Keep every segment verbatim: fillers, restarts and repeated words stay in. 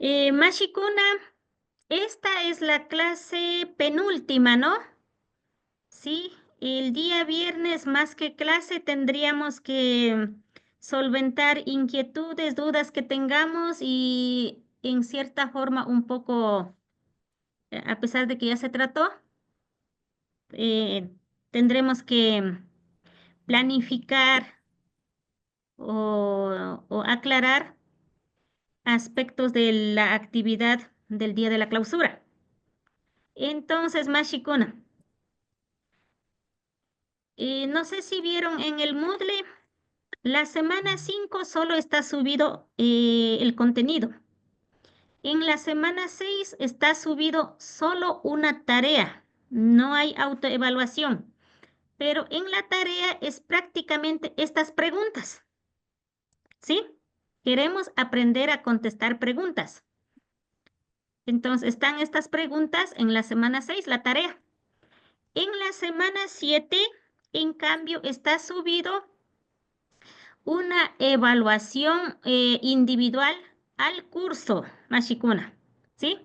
Eh, mashikuna, esta es la clase penúltima, ¿no? Sí, el día viernes más que clase tendríamos que solventar inquietudes, dudas que tengamos y en cierta forma un poco, eh, a pesar de que ya se trató, eh, tendremos que planificar o, o aclarar aspectos de la actividad del día de la clausura. Entonces, mashikuna, eh, no sé si vieron en el Moodle, la semana cinco solo está subido, eh, el contenido. En la semana seis está subido solo una tarea, no hay autoevaluación, pero en la tarea es prácticamente estas preguntas, ¿sí? Queremos aprender a contestar preguntas. Entonces, están estas preguntas en la semana seis, la tarea. En la semana siete, en cambio, está subido una evaluación, eh, individual al curso, mashikuna, ¿sí?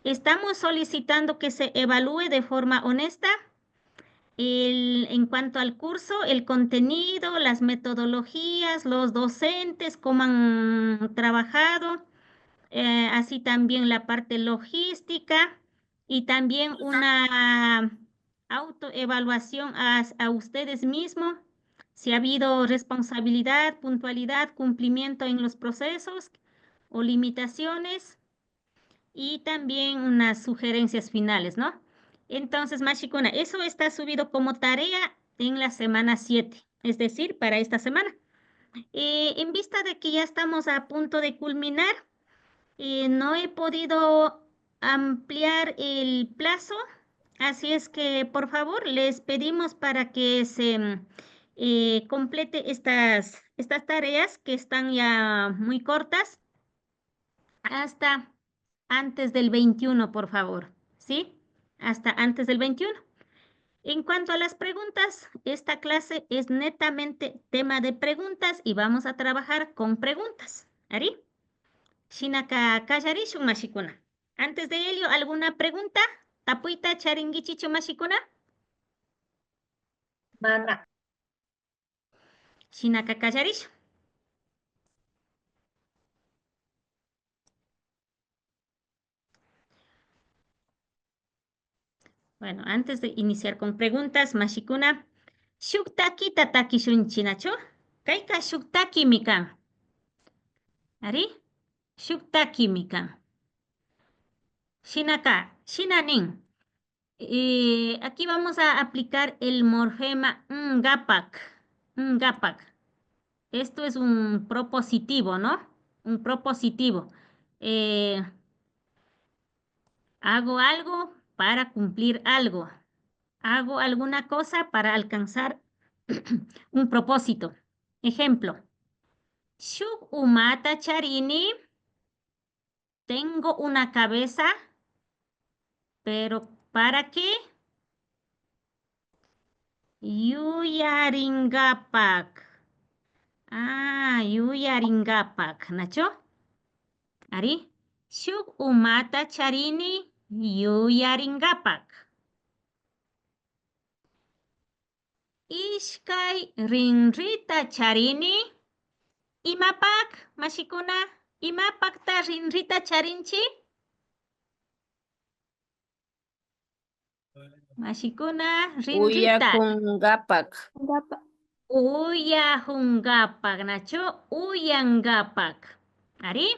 Estamos solicitando que se evalúe de forma honesta el, en cuanto al curso, el contenido, las metodologías, los docentes, cómo han trabajado, eh, así también la parte logística y también una autoevaluación a, a ustedes mismos, si ha habido responsabilidad, puntualidad, cumplimiento en los procesos o limitaciones y también unas sugerencias finales, ¿no? Entonces, mashikuna, eso está subido como tarea en la semana siete, es decir, para esta semana. Eh, en vista de que ya estamos a punto de culminar, eh, no he podido ampliar el plazo, así es que, por favor, les pedimos para que se, mm, eh, complete estas, estas tareas que están ya muy cortas hasta antes del veintiuno, por favor, ¿sí? Hasta antes del veintiuno. En cuanto a las preguntas, esta clase es netamente tema de preguntas y vamos a trabajar con preguntas. ¿Ari? Shinaka kallarishun, mashikuna. Antes de ello, ¿alguna pregunta? ¿Tapuyta charinkichichu, mashikuna? Mana. Shinaka kallarishun. Bueno, antes de iniciar con preguntas, mashikuna, shuk takita takishunchi, nachu? Kayka shuk takimi kan. Ari, shuk takimi kan. Shinaka, shina nin. Eh, aquí vamos a aplicar el morfema ngapak, ngapak. Esto es un propositivo, ¿no? Un propositivo. Eh, hago algo para cumplir algo. Hago alguna cosa para alcanzar un propósito. Ejemplo, shuk umata charini. Tengo una cabeza, pero ¿para qué? Yuyaringapak. Ah, yuyaringapak, nachu? Ari, shuk umata charini yuyaringapak. Ishkay rinrita charini. ¿Imapak, mashikuna? ¿Imapakta rinrita charinchi? Mashikuna, rinrita. Uyakungapak. Uyakungapak, nachu? Uyangapak. Ari.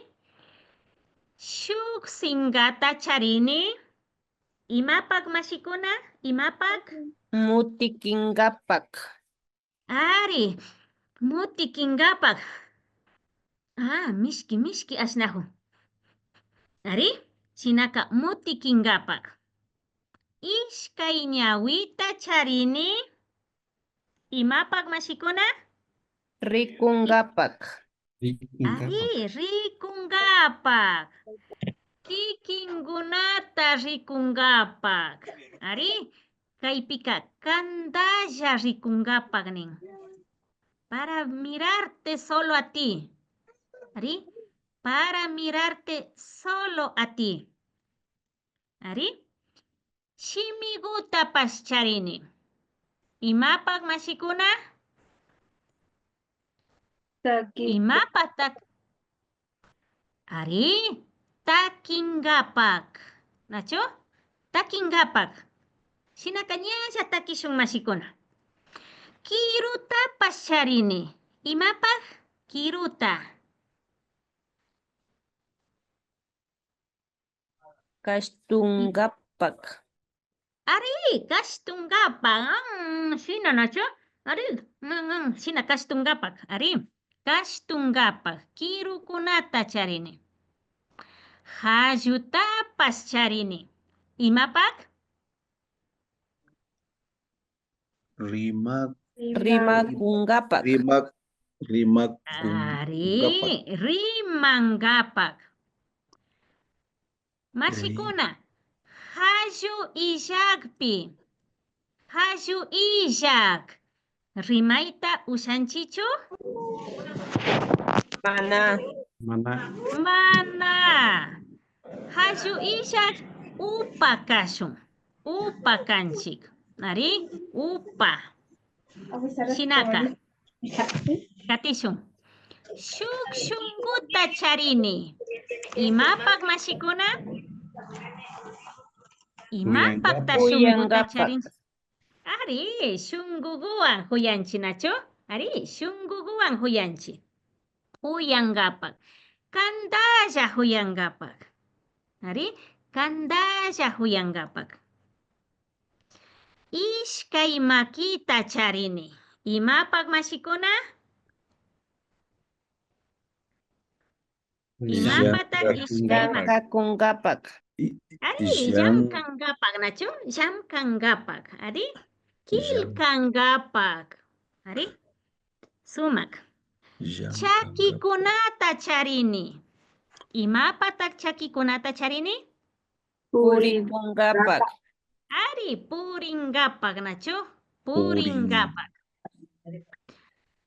Shuk singata charini. ¿Imapak, mashikuna? ¿Imapak? Mutikingapak. Ari, mutikingapak. Ah, mishki, mishki ashnakun. Ari, shinaka mutikingapak. Ishkay ñawita charini. ¿Imapak, mashikuna? Rikungapak. Ari, rikungapak. Kikinkunata rikungapak. Ari, kaypika kantalla rikungapak nin. Para mirarte solo a ti. Ari, para mirarte solo a ti. Ari, shimigutapash charini. Imapak, mashikuna? Taki. Imapak tak-, ari, takingapak. Nachu? Takingapak. Shinaka ñalla takishun, mashikuna. Kirutapash charini. Imapak? Kiruta. Kashtungapak. Ari, kashtungapak. Mm, shina nachu? Ari, mm, mm, shina kashtungapak. Ari, kashtungapak. Kirukunata charini. Jallutapash charini. Imapak? Rimak. Rimakungapak. Rimak, rimak. Ari, rimangapak. Mashikuna, jallu illakpi, jallu illak rimayta ushanchichu? Mana. Mana. Mana. Jallu illak upa kashun. Upa kanchik. Ari, upa. Shinaka. Katishun. Shuk shunguta charini. Imapak, mashikuna? Imapakta shunguta charini? Ari, shunguguwan juyanchi, nachu? Ari, shunguguwan juyanchi. Juyangapak. Kandalla juyangapak. Ari, kandalla juyangapak. Ishkay makita charini. Imapak, mashikuna? Imapatak ishkayman? Llamkakungapak. Ari, llamkangapak, nachu? Llamkangapak. Ari, killkangapak. Ari, sumak. Chakikunata charini. Imapatak chakikunata charini? Purikungapak. Ari, puringapak, nachu? Puringapak.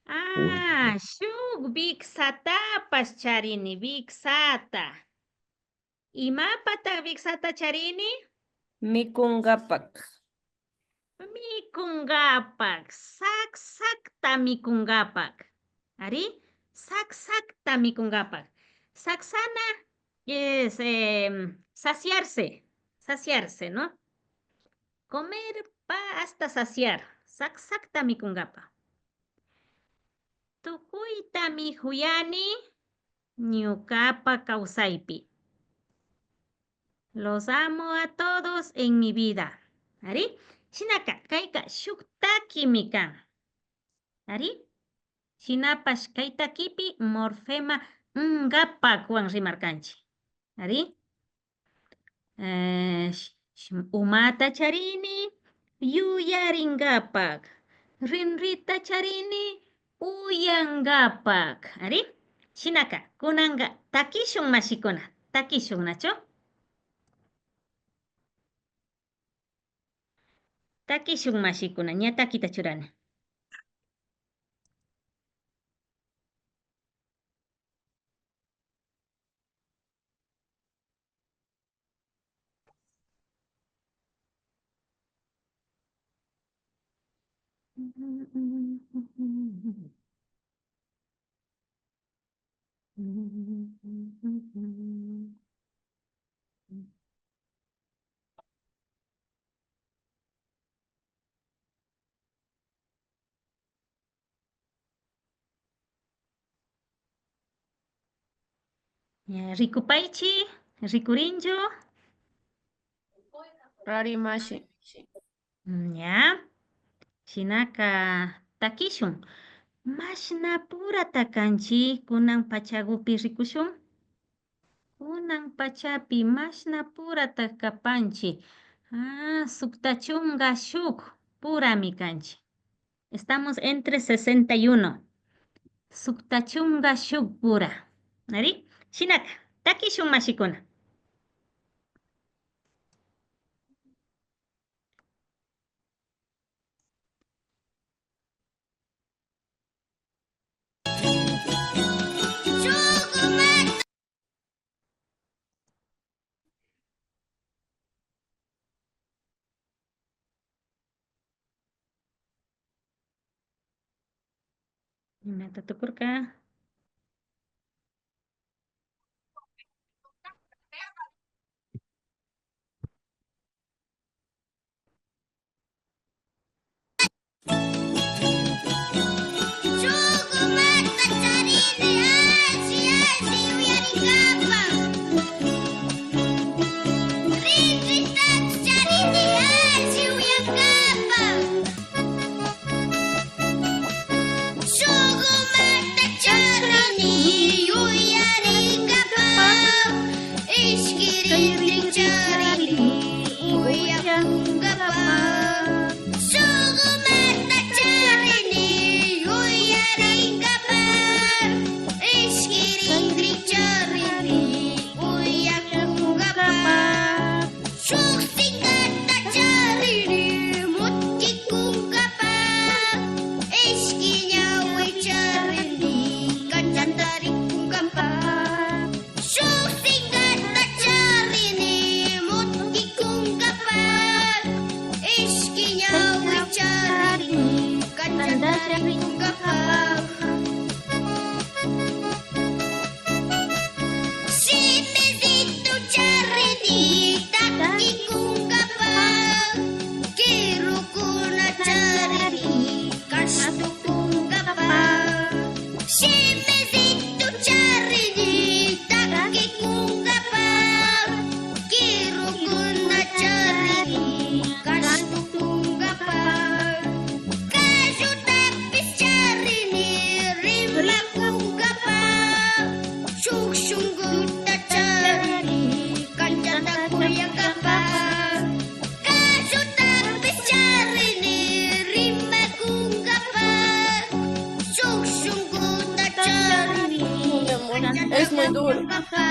Ah, shuk wiksatapash charini, wiksata. Imapatak wiksata charini? Mikungapak. Mikungapak, saksakta mikungapak. Ari, saksakta mikungapak. Saksana es, em, saciarse, saciarse, ¿no? Comer pa hasta saciar, saksakta mikungapak. Tukuytami juyani ñukapa kawsaypi. Los amo a todos en mi vida. Ari, shinaka, kayka shuk takimi kan. Ari, shinapash kay takipi morfema ngapakwan rimarkanchi. Ari, eh, sh-, sh-, umata charini yuyaringapak, rinrita charini uyangapak. Ari, shinaka, kunanga takishun, mashikuna, takishun, nachu? Takishun, mashikuna, ña takita churani. Ña, rikupaychi, rikurinchu? Ari, mashi. Ña, shinaka takishun. Mashnapurata kanchi kunan pachagupi rikushun? Kunan pachapi mashnapurata kapanchi. Ah, sukta chunga shuk purami kanchi. Estamos entre sesenta y uno. Sukta chunga shuk pura. Ari? Shinaka, takishun, mashikuna. Imata tukurka? Shukumanta charini alli alli uyarinkapa. Rinritapash charini alli uyankapa. Shukumanta charini yuyarinkapa. Ishki rinrin charini uyakunkapa. Shukumanta charini yuyarinkapa. Ishki rinrin charini uyakunkapa. Shuk singata charini mutkikunkapa. Ishki ñawi charini kanchanta rikunkapa. Shuk singata charini mutkikunkapa. Ishki ñawi charini kanchanta rikunkapa. Shimizitu charini takikunkapa. Kirukuna charini kashtukunkapa. Shimizitu charini takikunkapa. Kirukuna charini kashtukunkapa. Kallutapash charini rimakunkapa. Shuk shunkuta charini kanchanta kuyankapa. Kallutapash charini rimakunkapa. Shuk shunkuta charini kanchanta kuyankapa.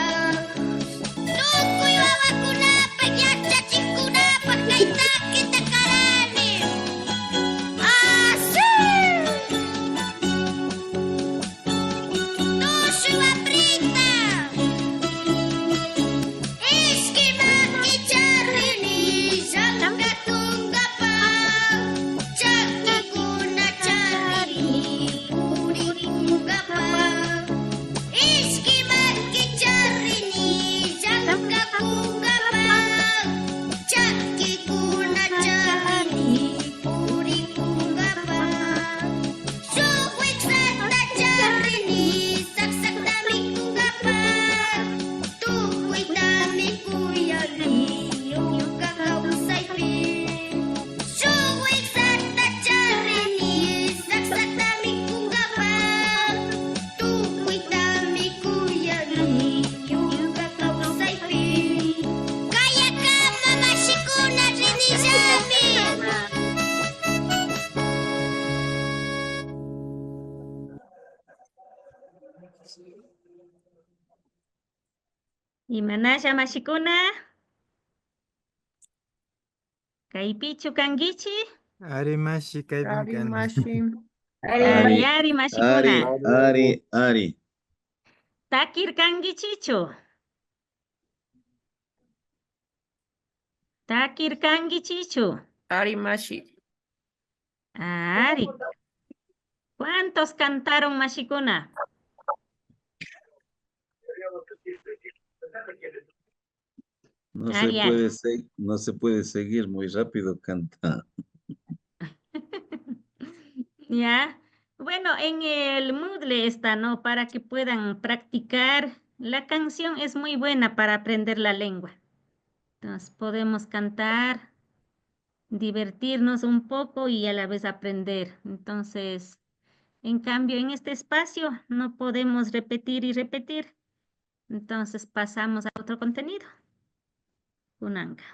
Tukuy wawakunapa, yachachikkunapa kay takita karani. Así. Tushuy wambrita. Ishki maki charini llankatunkapa. Chakikuna charini purikunkapa. Ishki maki charini llankatunkapa. Chakikuna charini purikunkapa. Shuk wiksata charini saksakta mikunkapa. Tukuytami kuyani ñuka kawsaypi. Shuk wiksata charini saksakta mikunkapa. Tukuytami kuyani ñuka kawsaypi. Kayakama mashikuna rinillami. Imanalla mashikuna? Kaypichu kankichi? Ari mashi, kaypimi kani. Ari mashi. Ari, ari, mashikuna. Ari, ari, ari. Takirkankichichu? Takirkankichichu? Ari mashi. Ari. ¿Cuántos cantaron, mashikuna? No se puede se-, no se puede seguir muy rápido canta. Ya. Bueno, en el Moodle está, ¿no? Para que puedan practicar. La canción es muy buena para aprender la lengua. Entonces, podemos cantar, divertirnos un poco y a la vez aprender. Entonces, en cambio, en este espacio no podemos repetir y repetir. Entonces, pasamos a otro contenido. Kunanka.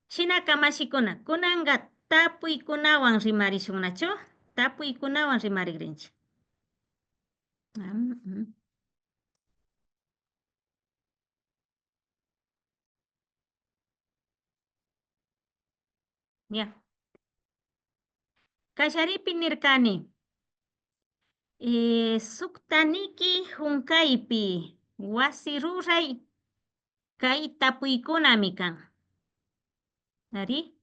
Shinaka mashikuna, kunanka tapuykunawan rimarishun nachu? Tapuykunawan rimarigrinchik. Am, mm. Ya. Kallaripi nirkani, eh, suktaniki hunkaypi wasi ruray kay tapuykunami kan. Ari,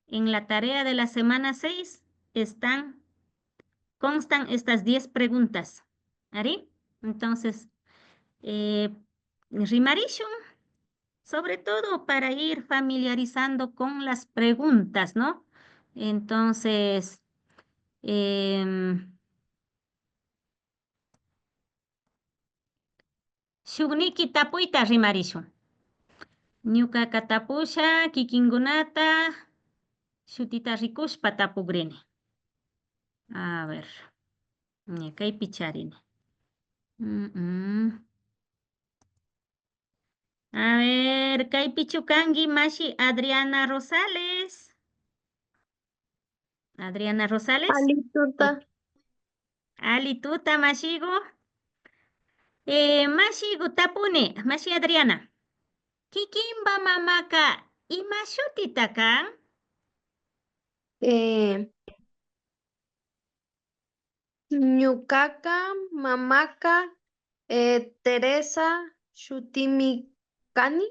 en la tarea de la semana seis están constan estas diez preguntas. ¿Ari? Entonces, eh, rimarishun, sobre todo para ir familiarizando con las preguntas, ¿no? Entonces, em, shukniki tapuyta rimarishun. Ñukaka tapusha, kikinkunata shutita rikushpa tapugrini. A ver, ña kaypi charini. Mm, mm. A ver, kaypichu kanki mashi Adriana Rosales? Adriana Rosales? Alli tuta. Alli tuta, mashiku. Eh, mashiku tapuni, mashi Adriana. Kikinpa mamaka ima shutita kan? Eh, ñukaka mamaka, eh, Teresa shutimi kani.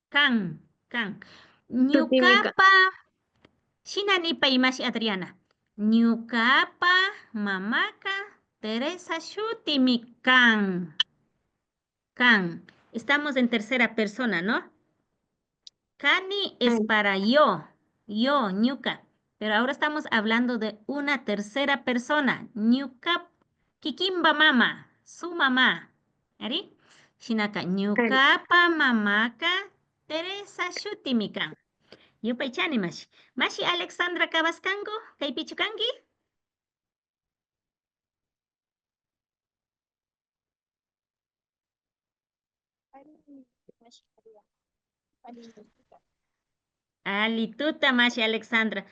Kan, kan. Shutimi kan. Ñukapa, shina nipay mashi Adriana. Ñukapa mamaka Teresa shutimi kan. Kan. Estamos en tercera persona, ¿no? Kani es para yo, yo, ñuka. Pero ahora estamos hablando de una tercera persona. Ñuka, kikinpa mama, su mamá. ¿Ari? Shinaka, ñukapa mamaka Teresa shutimi kan. Yupaychani mashi. Mashi Alexandra Cabascango, kaypichu kanki? Alli tuta, mashi Alexandra.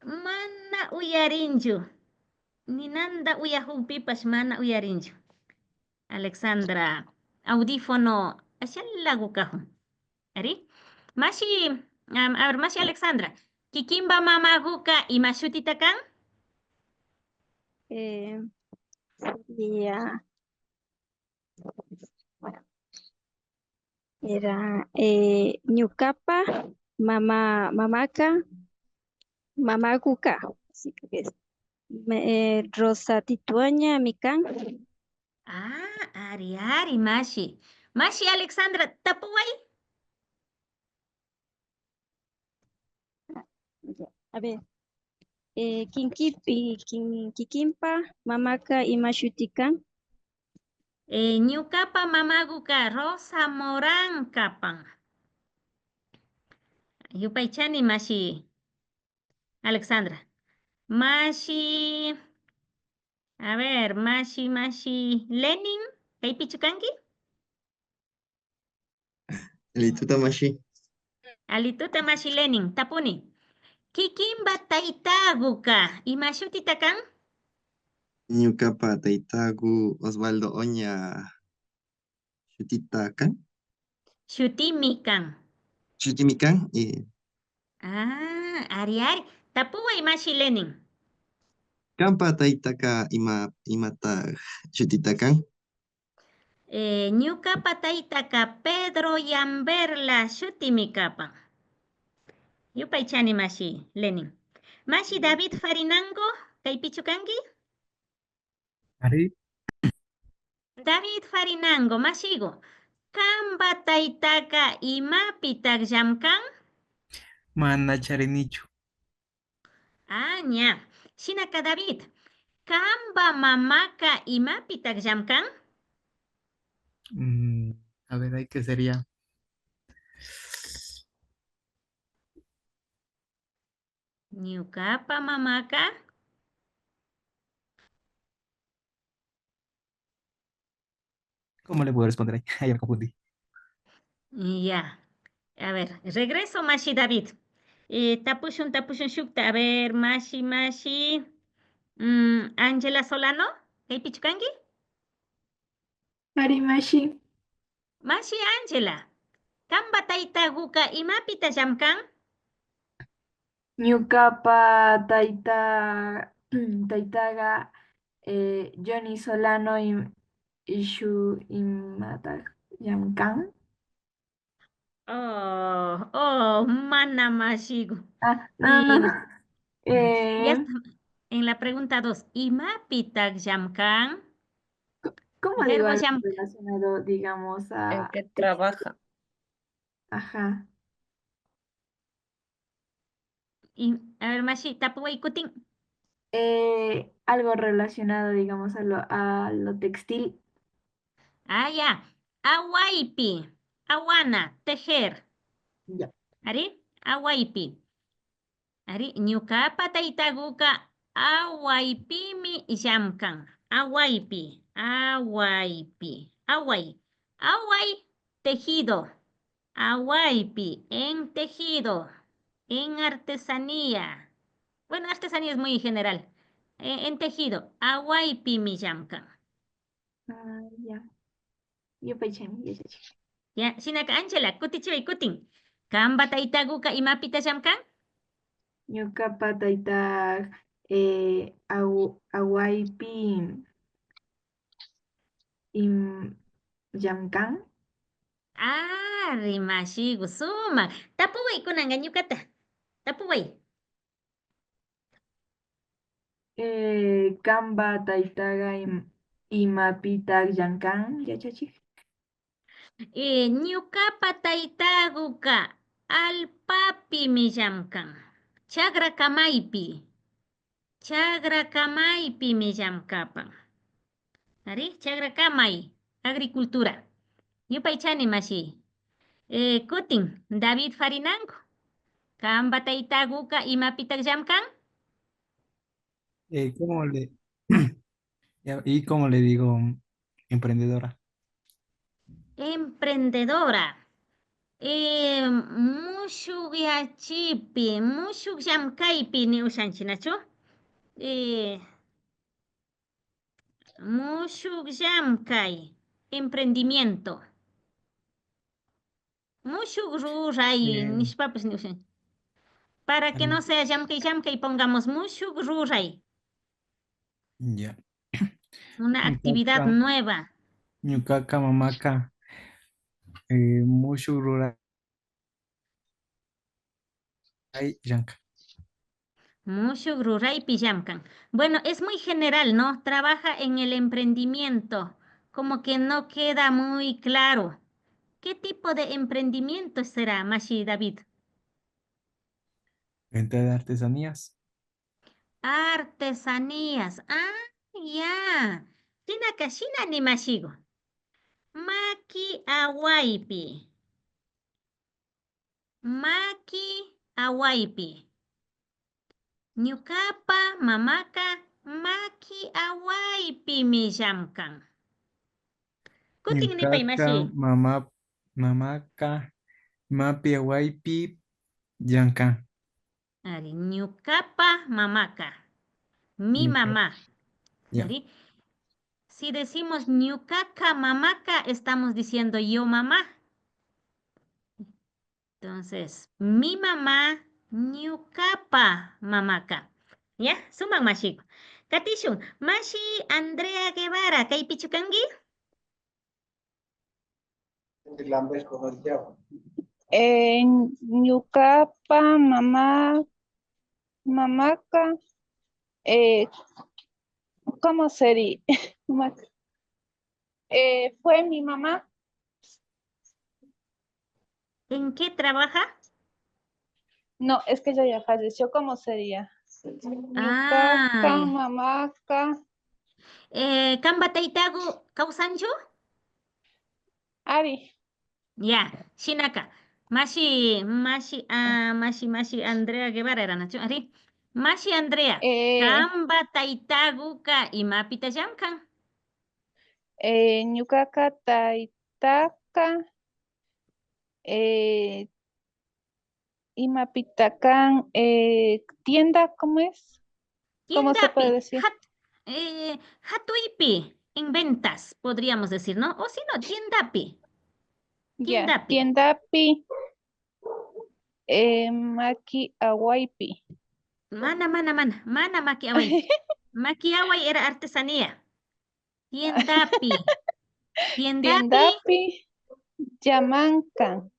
Mana uyarinchu. Ninanta uyajukpipash mana uyarinchu. Alexandra, audífono ashalagu kajun. Ari? Mashi, am, a ver, mashi Alexandra, kikinpa mamaguka ima shutita kan? Eh, sería, bueno, era, eh, ñukapa mama, mamaka, mamaguka, así que es, me, eh, Rosa Tituaña mi kan. Ah, ari, ari, mashi. Mashi Alexandra, tapuway. Ya, a ver. Eh, kinki-, eh, kin-, kikinpa mamaka ima shuti kan? Eh, ñukapa mamaguka Rosa Morán kapan. Yupaychani mashi Alexandra. Mashi, a ver, mashi, mashi Lenin, kaypichu kanki? Alli tuta mashi. Alli tuta mashi Lenin, tapuni. Kikinpa taytaguka ima shutita kan? Ñukapa taytagu Osvaldo Oña shutita kan. Shutimi kan. Shutimi kan, eh. Ah, ari, ari. Tapuway mashi Lenin. Kanpa taytaka ima, imata shutita kan? Eh, ñukapa taytaka Pedro Yamberla shutimi kapan. Yupaychani mashi Lenin. Mashi David Farinango, kaypichu kanki? Ari. David Farinango, mashigu, kanpa taytaka imapi takllam kan? Mana charinichu. Ah, ña. Shinaka David, kanpa mamaka imapi takllam kan? Mm, a ver, hay que sería. Ñukapa mamaka. ¿Cómo le puedo responder ahí? Ahí ya me confundí. Ya. A ver, regreso, mashi David. Eh, tapushun, tapushun shukta. A ver, mashi, mashi. Mm, Angela Solano, kaypichu kanki? Ari, mashi. Mashi Angela, kanpa taytaguka imapi takllam kan? Ñukapa tayta, taytaga, eh, Johnny Solano im-, ishu imata llaman kan. Oh, oh, mana mashigu. Ah, no, no, no. Y ya está. En la pregunta dos, ¿imapitak llamkan? ¿Cómo Verbo digo algo llamkan. Relacionado, digamos, ¿En a qué textil? Trabaja? Ajá. Y, a ver, mashi, tapuway kutin. Eh, algo relacionado, digamos, a lo, a lo textil. Ah, ya. Awaypi. Awana, tejer. Ya. Ari, awaypi. Ari, ñukapa taytakuka awaypimi llamkan. Awaypi, awaypi, away. Away, tejido. Awaypi, en tejido, en artesanía. Bueno, artesanía es muy general. Eh, en tejido, awaypimi llamkan. Ah, ya. Yupaychami, yachachik. Ya, shinaka Angela, kutichiway kutin. Kanpa taytakuka imapita llamkan? Ñukapa tayta, eh, aw-, awaypi im-, llamkan. Ari, mashiku, sumak. Tapuway kunanka ñukata. Tapuway. Eh, kanpa taytaka im-, imapita llamkan, yachachik? Eh, ñukapa taytakuka allpapimi llamkan. Chakra kamaypi. Chakra kamaypimi llamkapan. Ari, chakra kamay, agricultura. Yupaychani mashi. Eh, kutin, David Farinango. Kanpa taytakuka imapitak llamkan? Eh, ¿cómo le, ya, y cómo le digo, emprendedora? Emprendedora. Eh, mushuk yachipi, mushuk llamkaypi ni ushanchi, nachu? Eh, mushuk llamkay, emprendimiento. Mushuk ruray, Eh, nishpapish ni ushanchi. Para que em, no sea llamkay, llamkay, pongamos mushuk ruray. Ya. Una actividad Ñukaka, nueva. ñukaka mamaka, eh, mushuk ruray llamkan. Mushuk ruraypi llamkan. Bueno, es muy general, ¿no? Trabaja en el emprendimiento. Como que no queda muy claro. ¿Qué tipo de emprendimiento será, mashi David? Venta de artesanías. Artesanías. Ah, ya. Shinaka shinami mashiku. Maki awaypi. Maki awaypi. Ñukapa mamaka maki awaypimi llamkan. Kutin nipay, Ñukaka mashi. mama, mamaka mapi awaypi llamkan. Ari, ñukapa mamaka. Mi Ñuka, mamá. ya. Ari. Si decimos ñukaka mamaka, estamos diciendo yo mamá. Entonces, mi mamá, ñukapa mamaka. Ya, sumak mashiku. Katishun, mashi Andrea Guevara, kaypichu kanki? Eh, ñukapa mama, mamaka, eh, ¿cómo sería? Ma-, eh, fue mi mamá. ¿En qué trabaja? No, es que ella ya falleció, ¿cómo sería? Ñukaka, Ay. Mamaka. Eh, kanpa taytaku kawsanchu? Ari. Ya, shinaka. Mashi, mashi, ah, mashi, mashi Andrea Guevara era, nachu? Ari. Mashi Andrea, Eh, kanpa taytakuka imapita llamkan? Eh, ñukaka taytaka, eh, imapita kan, eh, tienda, ¿cómo es? ¿Cómo se puede Tiendapi, decir? hat-, eh, hatuypi, en ventas, podríamos decir, ¿no? O si no, tiendapi. Ya, Tiendapi. Tiendapi, eh, maki awaypi. Mana, mana, mana, mana maki away. Maki away era artesanía. Tiendapi. Tiendapi. Tiendapi, llamankan.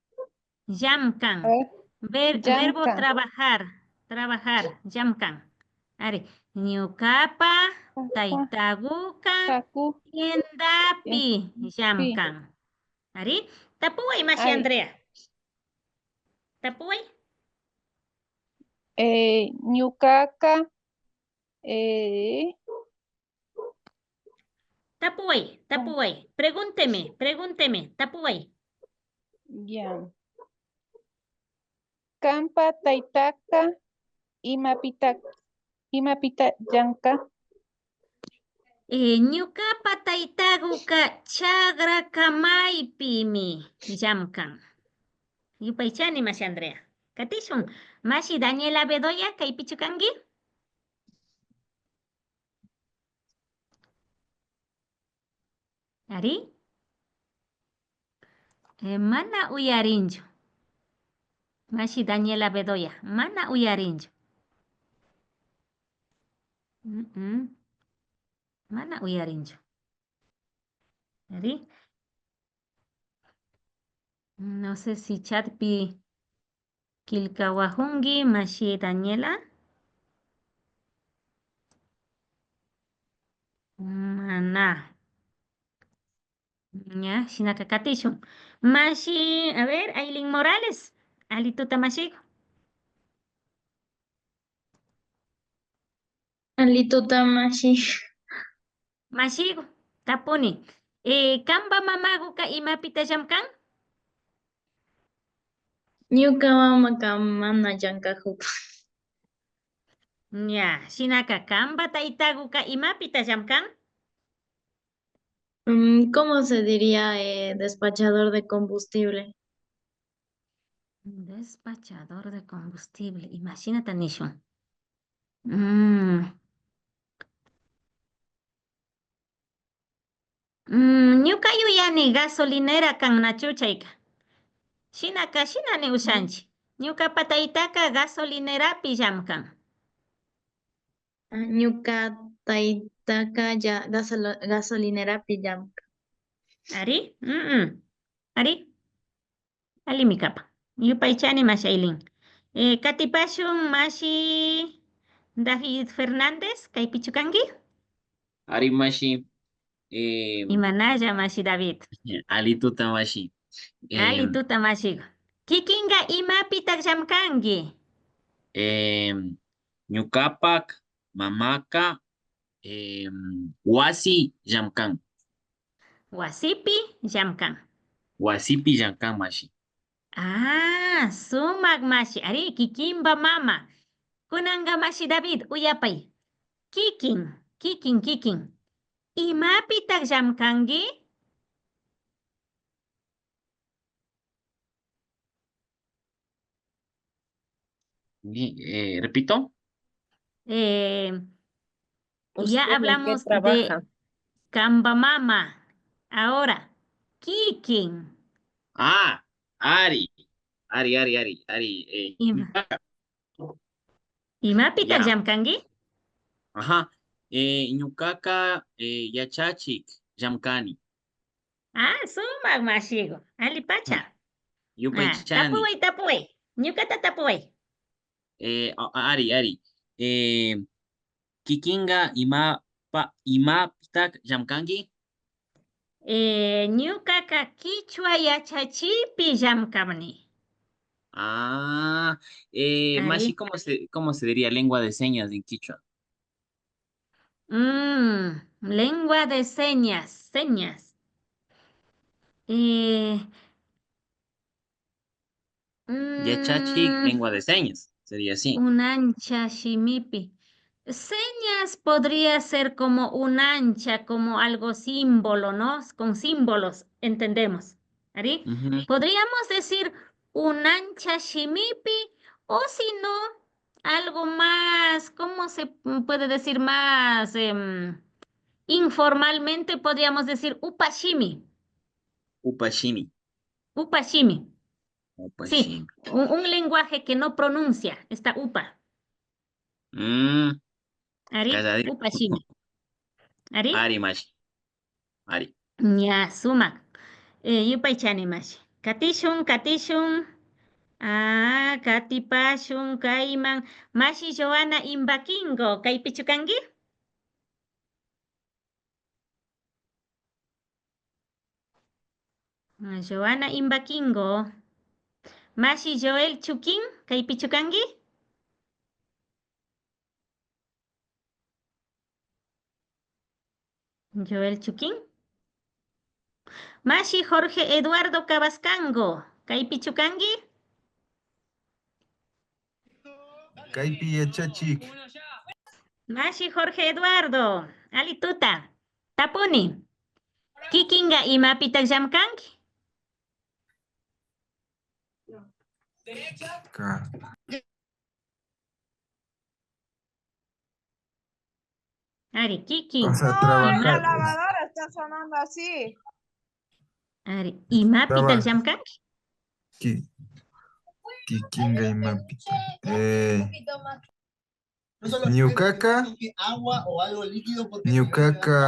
Llamkan. A ver, Ver-, verbo llamkan. Trabajar. Trabajar. Llamkan. Ari. Ñukapa taytaguka tiendapi llamkan. Ari, tapuway mashi Andrea. Tapuway. Eh, ñukaka, eh, Tapuway, tapuway. Pregúnteme, pregúnteme, tapuway. Ya. Kanpa taytaka imapita, imapita llanka? Eh, ñukapa taytaguka chagra kamaypimi llamkan. Yupaychani mashi Andrea. Katishun, mashi Daniela Bedoya, kaypichu kanki? Ari. Eh, mana uyarinchu. Mashi Daniela Bedoya, mana uyarinchu. Mm, mm. Mana uyarinchu. Ari. No sé si chatpi killkawajunki, mashi Daniela. Mana. Ña, shinaka katishun. Mashi, a ver, Aileen Morales. Alli tuta mashiku. Alli tuta mashi. Mashiku, tapuni. Eh, kanpa mamaguka imapita llamkan? Ñuka mamaka mana llankajupun. Ña, shinaka kanpa taytaguka imapita llamkan? Mm, ¿cómo se diría, eh, despachador de combustible? Despachador de combustible. Imashinata nishun. Mm. Mm, ñuka yuyani gasolinera kan nachu chayka. Shinaka shinami ushanchi. Ñukapa taytaka gasolinerapi llamkan. Ah, ñuka taytaka ya gasolo-, gasolinerapi llamkan. Ari, mm, mm. Ari. Allimi kapan. Yupaychani mashi Aileen. Eh, katipashun mashi David Fernández, kaypichu kanki? Ari mashi. Eh, imanalla mashi David? Alli tuta mashi. Alli tuta mashi. Kikinka imapitak llamkanki? Eh, ñukapak mamaka, eh, wasi llamkan. Wasipi llamkan. Wasipi llamkan mashi. Ah, sumak mashi. Ari, kikinpa mama. Kunanka mashi David, uyapay. Kikin, kikin, kikin. Imapitak llamkanki? Ni-, eh, repito. Eh, ya hablamos de kanpa mama. Ahora, kikin. Ah, ari, ari, ari, ari, ari, eh, ima-, imapitak llamkanki? Ajá, eh, ñukaka, eh, yachachik llamkani. Ah, sumak mashiku. Allipacha. Yupaychani. Ah, tapuway, tapuway. Ñukata tapuway. Eh, a-, a-, ari, ari. Eh, kikinka imapa-, imapitak llamkanki? Eh, ñukaka kichwa yachachipi llamkani. Ah, eh, mashi, ¿cómo se, cómo se diría lengua de señas en quichua? Mm, lengua de señas, señas. Eh, yachachik, mm, lengua de señas, sería así. Unancha shimipi. Señas podría ser como unancha, como algo símbolo, ¿no? Con símbolos, entendemos. ¿Ari? Ujú. Podríamos decir unancha shimipi, o si no, algo más, ¿cómo se puede decir más, em, informalmente? Podríamos decir upa shimi. Upa shimi. Upa shimi. Upa shimi. Sí, un, un lenguaje que no pronuncia esta upa. Mm. Ari, calladito. Upa shimi. Ari? Ari, mashi. Ari. Ña, sumak. Eh, yupaychani, mashi. Katishun, katishun. Ah, katipashun kayman. Mashi Joana Imbaquingo, kaypichu kanki? Ah, Joana Imbaquingo. Mashi Joel Chuquin, kaypichu kanki? Joel Chuquin. Mashi Jorge Eduardo Cabascango, kaypichu kanki? Kaypi yachachik. Mashi Jorge Eduardo, alli tuta. Tapuni. Kikinka imapitak llamkanki? Ka. Ari, kikin. Vas a trabajar. No, la lavadora está sonando así. Ari, imapitak llamkanki? Ki-, kikinka imapitak. Eh, ñukaka, ñukaka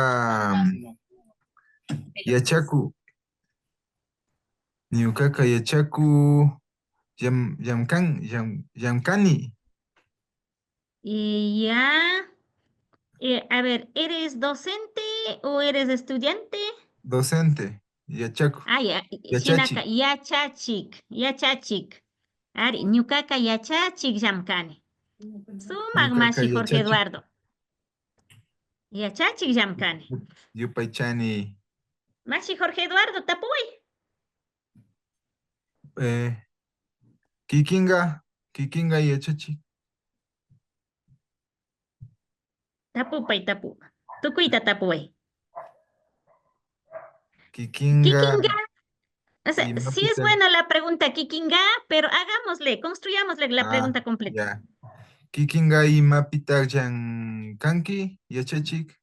yachaku, ñukaka yachaku llam-, llamkan-, llam-, llamkani. Eh, ya. Eh, a ver, ¿eres docente o eres estudiante? Docente, yachaku. Ah, ya. Yachachik. Shinaka, yachachik, yachachik. Ari, ñukaka yachachik llamkani. Sumak mashi Jorge Eduardo. Yachachik llamkani. Yupaychani. Mashi Jorge Eduardo, tapuway. Eh, kikinka, kikinka yachachik. Tapupay, tapu. Tukuyta tapuway. Kikinka. Kikinka. O sea, sí es buena la pregunta, kikinka, pero hagámosle, construyámosle la pregunta completa. Ya. Kikinka imapitak llamkanki, yachachik?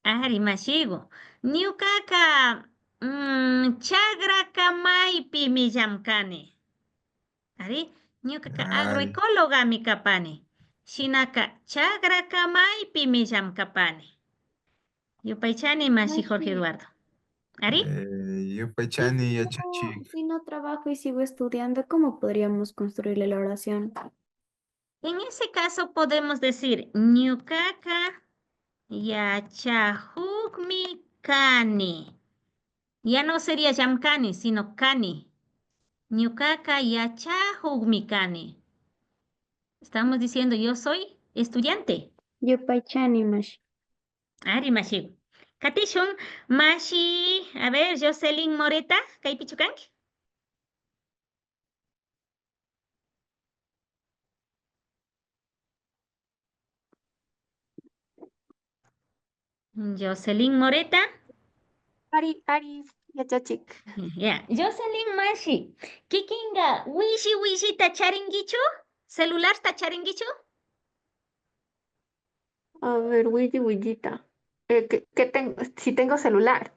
Ari, mashiku. Ñukaka, mm, chakraka maypimi llamkani. Ari, ñukaka agroecologami kapani. Shinaka chakraka maypimi llamkapani. Yupaychani mashi Jorge Eduardo. Ari? Eh, yupaychani yachachik. Si no trabajo y sigo estudiando, ¿cómo podríamos construirle la oración? En ese caso podemos decir, ñukaka yachajukmi kani. Ya no sería llamkani, sino kani. Ñukaka yachajukmi kani. Estamos diciendo, yo soy estudiante. Yupaychani, mashi. Ari, mashi. Katishun, mashi, a ver, Jocelyn Moreta, kaypichu kanki? Jocelyn Moreta. Ari, ari, yachachik. Ya, Jocelyn mashi, kikinka willi willita charinkichu? ¿Celularta charinkichu? A ver, willi willita. Eh, que, que ten-, si tengo celular.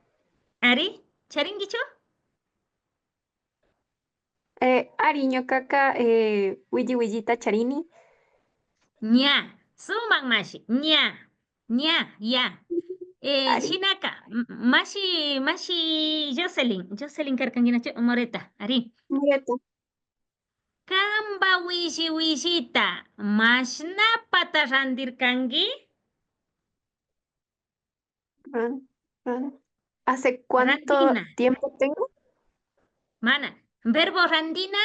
Ari, ¿charinkichu? Eh, ari, ñukaka, eh, willi willita charini. Ña, sumak mashi, ña, ña, ya. Eh, shinaka, m-, mashi, mashi Jocelyn, Jocelyn karkankinachu, Moreta, ari. Moreta. Kanpa willi willita mashnapata randirkanki? Ran-, ran-, ¿hace cuánto tiempo tengo? Mana, verbo randina.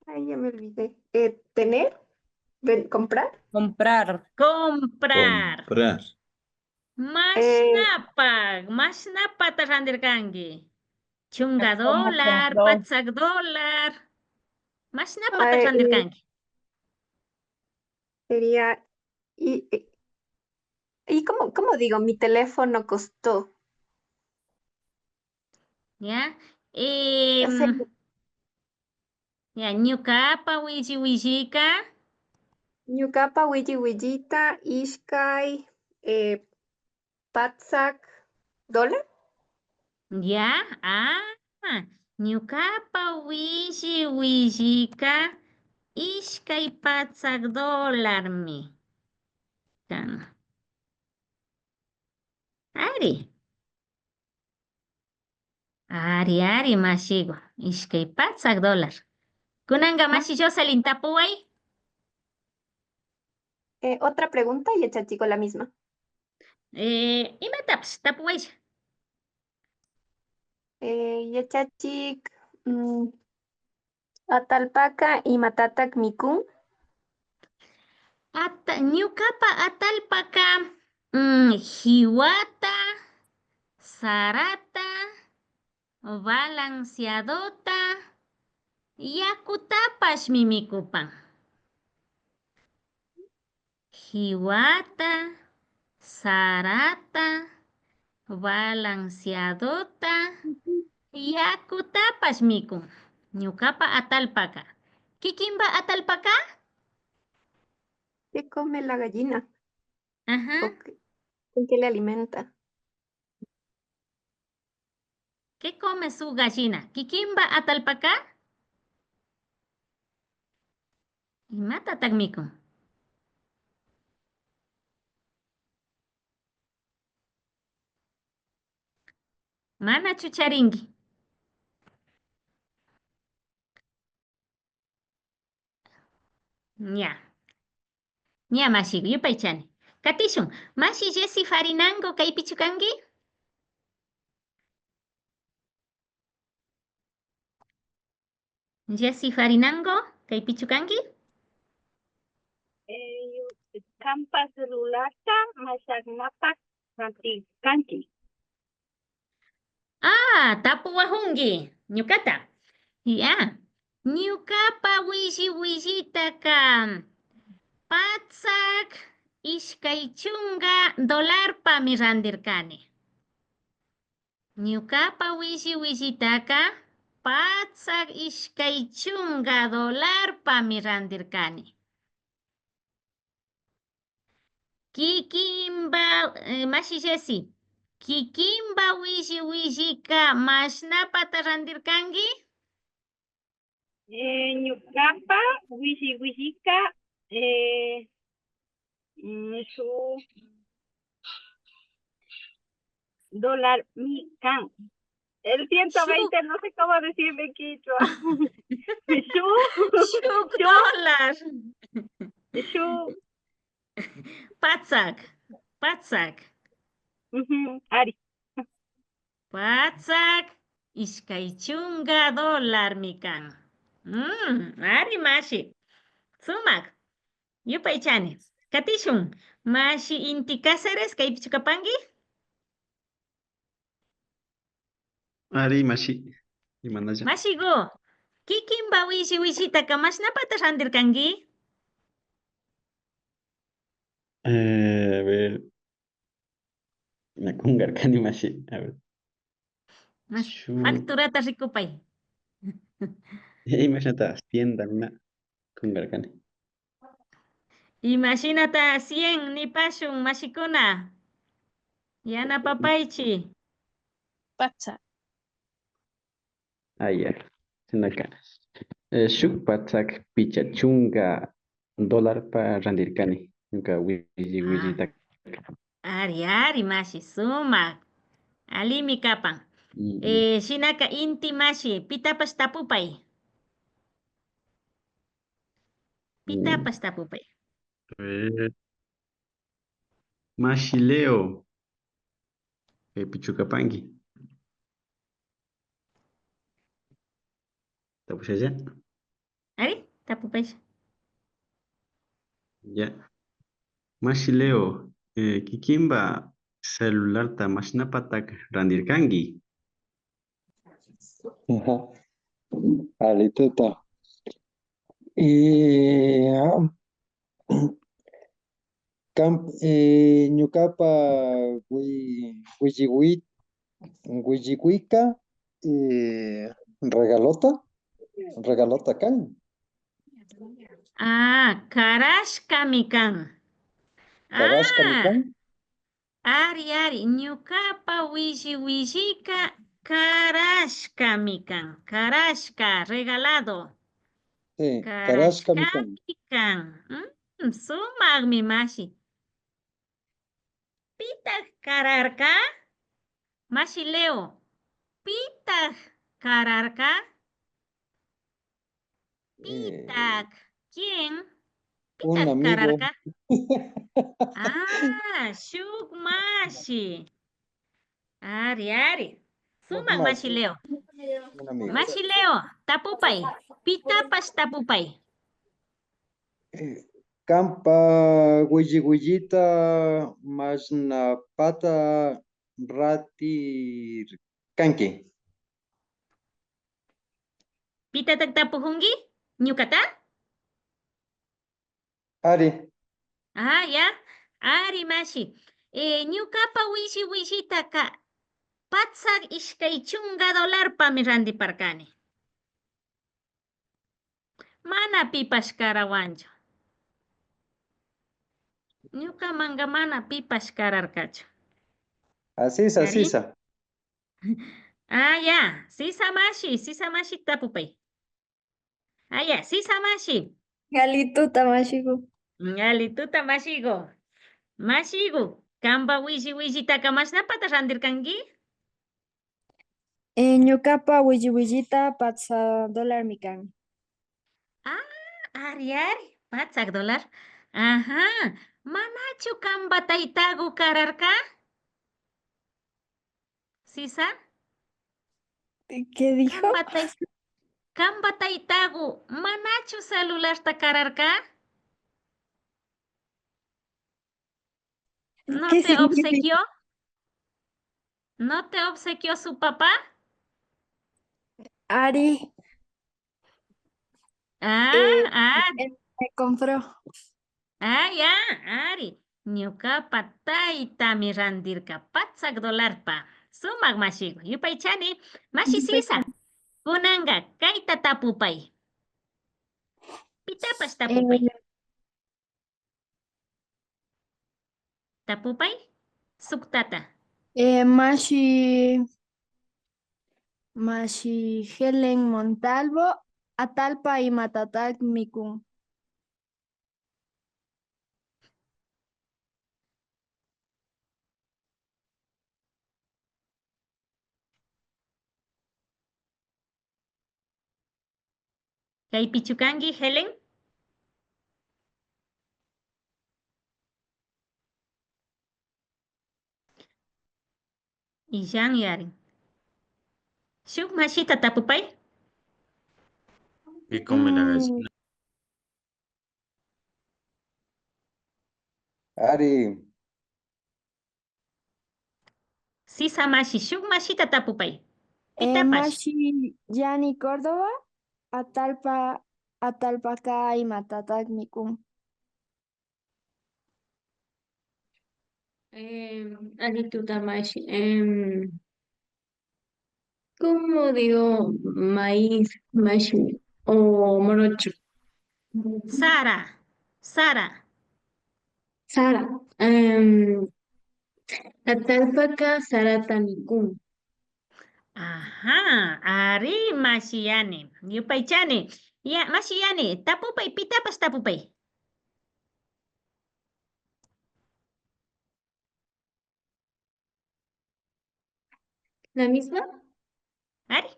Ay, ya me olvidé. Eh, ¿tener? Ven-, ¿comprar? Comprar. Comprar. Comprar. Mashnapak, mashnapata randirkanki. Chunka dólar, patsak dólar. Mashnapata randirkanki. Sería, y, y, y ¿cómo, cómo digo? Mi teléfono costó. Ya. Em, ya, ñukapa willi willika. Ñukapa willi willita ishkay, eh, patsak dólar. Ya, ah, ñukapa willi willika ishkay patsak dólarmi kan. Ari. Ari, ari, mashiku. Ishkay patsak dólar. Kunanka mashi Jocelyn tapuway. Eh, otra pregunta, yachachik, o la misma. Eh, imatapash tapuwaylla. Eh, yachachik, mm, atallpaka imatatak mikun? Ata-, ñukapa atallpaka, mm, kiwata, sarata, balanceadota, yakutapashmi mikupan. Kiwata, sarata, balanceadota, yakutapash mikun. Ñukapa atallpaka. Kikinpa atallpaka? ¿Qué come la gallina? Ajá. ¿O qué- ¿Con qué le alimenta? ¿Qué come su gallina? Kikinpa atallpaka? Imatatak mikun? Manachu charinki? Ña. Ña, mashi, yupaychani. Katishun, mashi Jessy Farinango kaypichu kanki? Jessy Farinango, kaypichu kanki? Eh, kanpa celularta mashanapak ranti-, kanki. Ah, tapuwajunki ñukata. Ya, ñukapa willi willitaka patsak ishkay chunka dolarpami randirkani. Ñukapa willi willitaka patsak ishkay chunka dolarpami randirkani. Kikinpa, eh, mashi Jessy, kikinpa willi willika mashnapata randirkanki? Eh, ñukapa willi willika, eh, mm, shuk dólarmi kan. El ciento veinte, no sé cómo decirlo en quichua. Shuk, Shuk dólar. Shuk. Patsak, patsak. Ujú, ari. Patsak ishkay chunka dólarmi kan. Mm, ari mashi. Sumak. Yupaychani. Katishun. Mashi Inti Cáceres, kaypichu kapanki? Ari, mashi. Imanalla. Mashiku, kikinpa willi willitaka mashnapata randirkanki? Eh, a ver. Na kunkarkani, mashi. A ver. Mas-, Shuk. Facturata rikupay. Imashnata hacienda na kunkarkani. Imashinata cien nipashun, mashikuna? Yanapapaychi. Patsak. Ah, ya. Shinaka, eh, shuk patsak pichka chunka dólarpa randirkani. Ñuka willi Ah. willita. Ari, ari, mashi, sumak. Allimi kapan. Mm, mm. Eh, shinaka Inti mashi, pitapash tapupay. Pitapash tapupay. Eh, mashi Leo. Kaypichu kapanki? Tapushalla. Ari, tapupaylla. Ya. Mashi Leo, eh, kikinpa celularta mashnapatak randirkanki? Ajá. Alli tata. Y, ah, kan, eh, ñukapa wi-, williwi-, willikuyka, eh, regalota, regalota kan. Ah, karashkami kan. Karashkami Ah, kan. Ari, ari, ñukapa willi willika karashkami kan, karashka, regalado. Sí, karashkami kan. Karashkami kan. Mm, sumakmi, mashi. Pitak kararka? Mashi Leo. Pitak kararka? Eh, pitak? ¿Quién? Un pitak amigo. Kararka? Ah, shuk mashi. Ari, ari. Sumak mashi Leo. Un amigo. Mashi Leo, tapupay. Pitapash tapupay. Eh, kanpa willi willita mashnapata ratirkanki. Pitatak tapujunki? Ñukata? Ari. Ah, ya. Ari, mashi. Eh, ñukapa willi willitaka patsak ishkay chunka dolarpami rantiparkani. Mana pipash karawanchu. Ñukamanka mana pipash kararkachu. Ah, sisa, ari? Sisa. Ah, ya. Sisa mashi, sisa mashi tapupay. Ah, ya. Sisa mashi. Alli tuta mashiku. Alli tuta mashiku. Mashiku, kanpa willi willitaka mashnapata rantirkanki? Eh, ñukapa willi willita patsak dolarmi kan. Ah, ari, ari, patsak dolar. Ajá. Manachu kanpa taytaku kararka? Sisa? ¿Qué dijo? Kanpa tay-, kanpa taytaku manachu celularta kararka? ¿No te obsequió? ¿No te obsequió su papá? Ari. Ah, él, ah. Él me compró. Ah, ya, ari. Ñukapa taytami rantirka patsak dolarpa. Sumak mashiku. Yupaychani, mashi Sisa. Kunanka kayta tapupay. Pitapash tapupay. Eh, tapupay suktata. Eh, mashi, mashi Helen Montalvo, atallpa imatatak mikun? ¿Kaypichu kanki, Helen? Illan yarin. Shuk mashita tapupay. ¿Qué come la gallina? Ari. Sisa mashi, shuk mashita tapupay. Eh, pitapash. Mashi Yani Córdoba, atallpa, atallpaka imatatak mikun? Em, alli tuta mashi. Em, ¿cómo digo maíz, mashi, o morocho? Sara, sara. Sara. Em, atallpaka sarata mikun. Ajá, ari, mashi Yani. Yupaychani. Ya, mashi Yani, tapupay, pitapash tapupay. ¿La misma? Ari.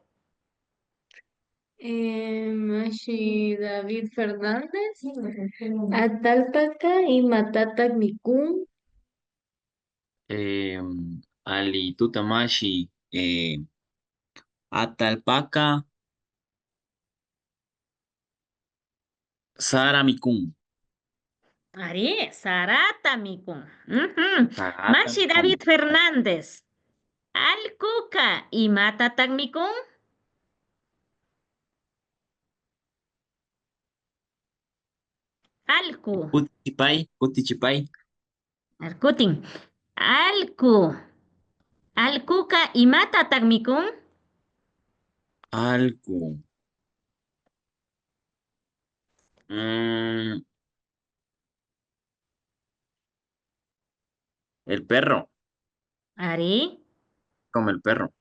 Eh, mashi David Fernández, atallpaka imatatak mikun? Eh, alli tuta mashi, eh, atallpaka sara mikun. Ari, sarata mikun. Ujú. Sarata mikun. Mashi David Fernández, allkuka imatatak mikun? Allku. Kutichipay, kutichipay. Allkutin. Allku. Allkuka imatatak mikun? Allku. Mm. El perro. Ari. Come el perro.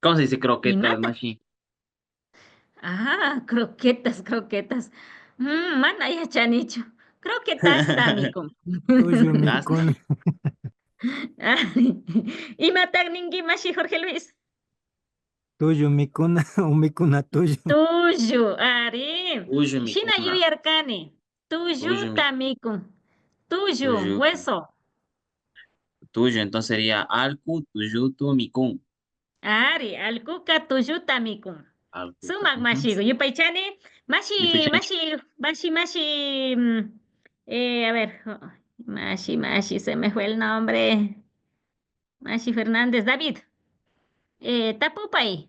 ¿Cómo se dice croqueta, imata? Mashi? Ah, croquetas, croquetas. Mm, mana yachanichu. Croquetasta mikun. Tullu mikuna. Ari. Imatak ninki, mashi Jorge Luis? Tullu mikuna o mikuna tullu. Tullu, ari. Tullu Shina mikuna. Yuyarkani. Tulluta mikun. Tullu, Tullu. Hueso. Tullu, entonces sería allku tulluta mikun. Ari, allkuka tulluta mikun. Allku. Sumak Ujú. mashiku, yupaychani. Mashi, Yupaychani. mashi, mashi, mashi, mm, eh, a ver, oh, mashi, mashi, se me fue el nombre. Mashi Fernández, David. Eh, tapupay.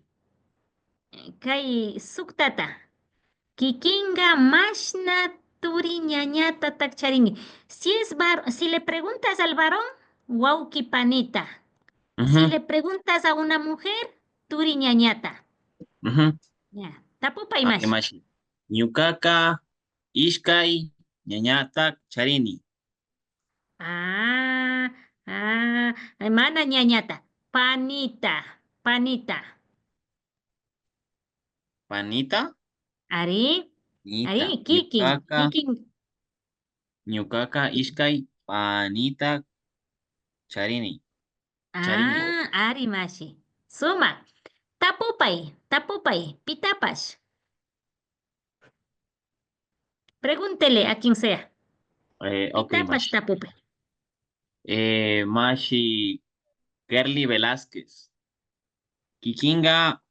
Eh, kay suktata. Kikinka mashna turi ñañatatak charinki. Si es var-, si le preguntas al varón, wawki panita. Si Ujú, le preguntas a una mujer, turi ñañata. ujú. Ya, tapupay Ari, mashi. mashi. Ñukaka ishkay ñañata charini. Ah, ah, ay, mana ñañata. Panita, panita. Panita? Ari, Nita. ari, kikin, Ñukaka, kikin. ñukaka ishkay panita charini. Charingo. Ah, ari mashi. Sumak. Tapupay, tapupay, pitapash. Pregúntele a quien sea. Eh, ok, Pitapash mashi. Tapupay. Eh, mashi Kerly Velázquez. Kikinka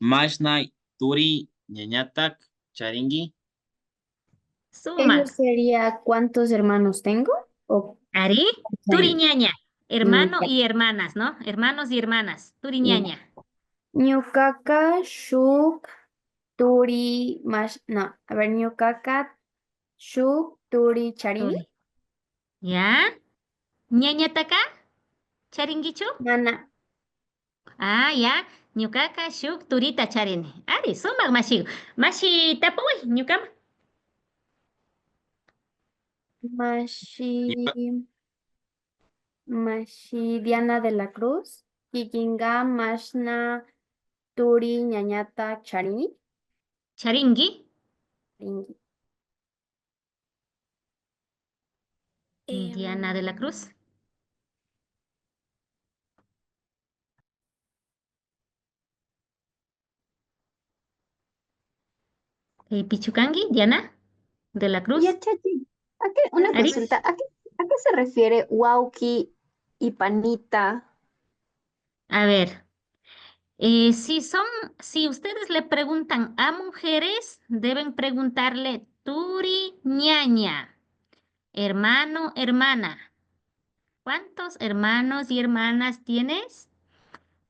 mashna turi ñañatak charinki. Sumak. Eso sería ¿cuántos hermanos tengo? O Ari, turi ñaña. Hermano ya. Y hermanas, ¿no? Hermanos y hermanas. Turi Ya. Ñaña. Ñukaka shuk turi mash, no, a ver, ñukaka shuk turi charini. Turi. ¿Ya? ¿Ñañataka? ¿Charinkichu? Mana. Ah, ya. Ñukaka shuk turita charini. Ari, sumak mashiku. Mashi Tapupay, ñukama. Mashi, mashi Diana de la Cruz. Kikinka mashna turi ñañata charini. ¿Charinki? Charinki. Diana de la Cruz. Eh, ¿pichu kanki, Diana de la Cruz? Yachachi, ¿a qué, una Ari. Consulta, ¿a qué, a qué se refiere wawki y panita? A ver, eh, si son, si ustedes le preguntan a mujeres, deben preguntarle turi ñaña, hermano, hermana. ¿Cuántos hermanos y hermanas tienes?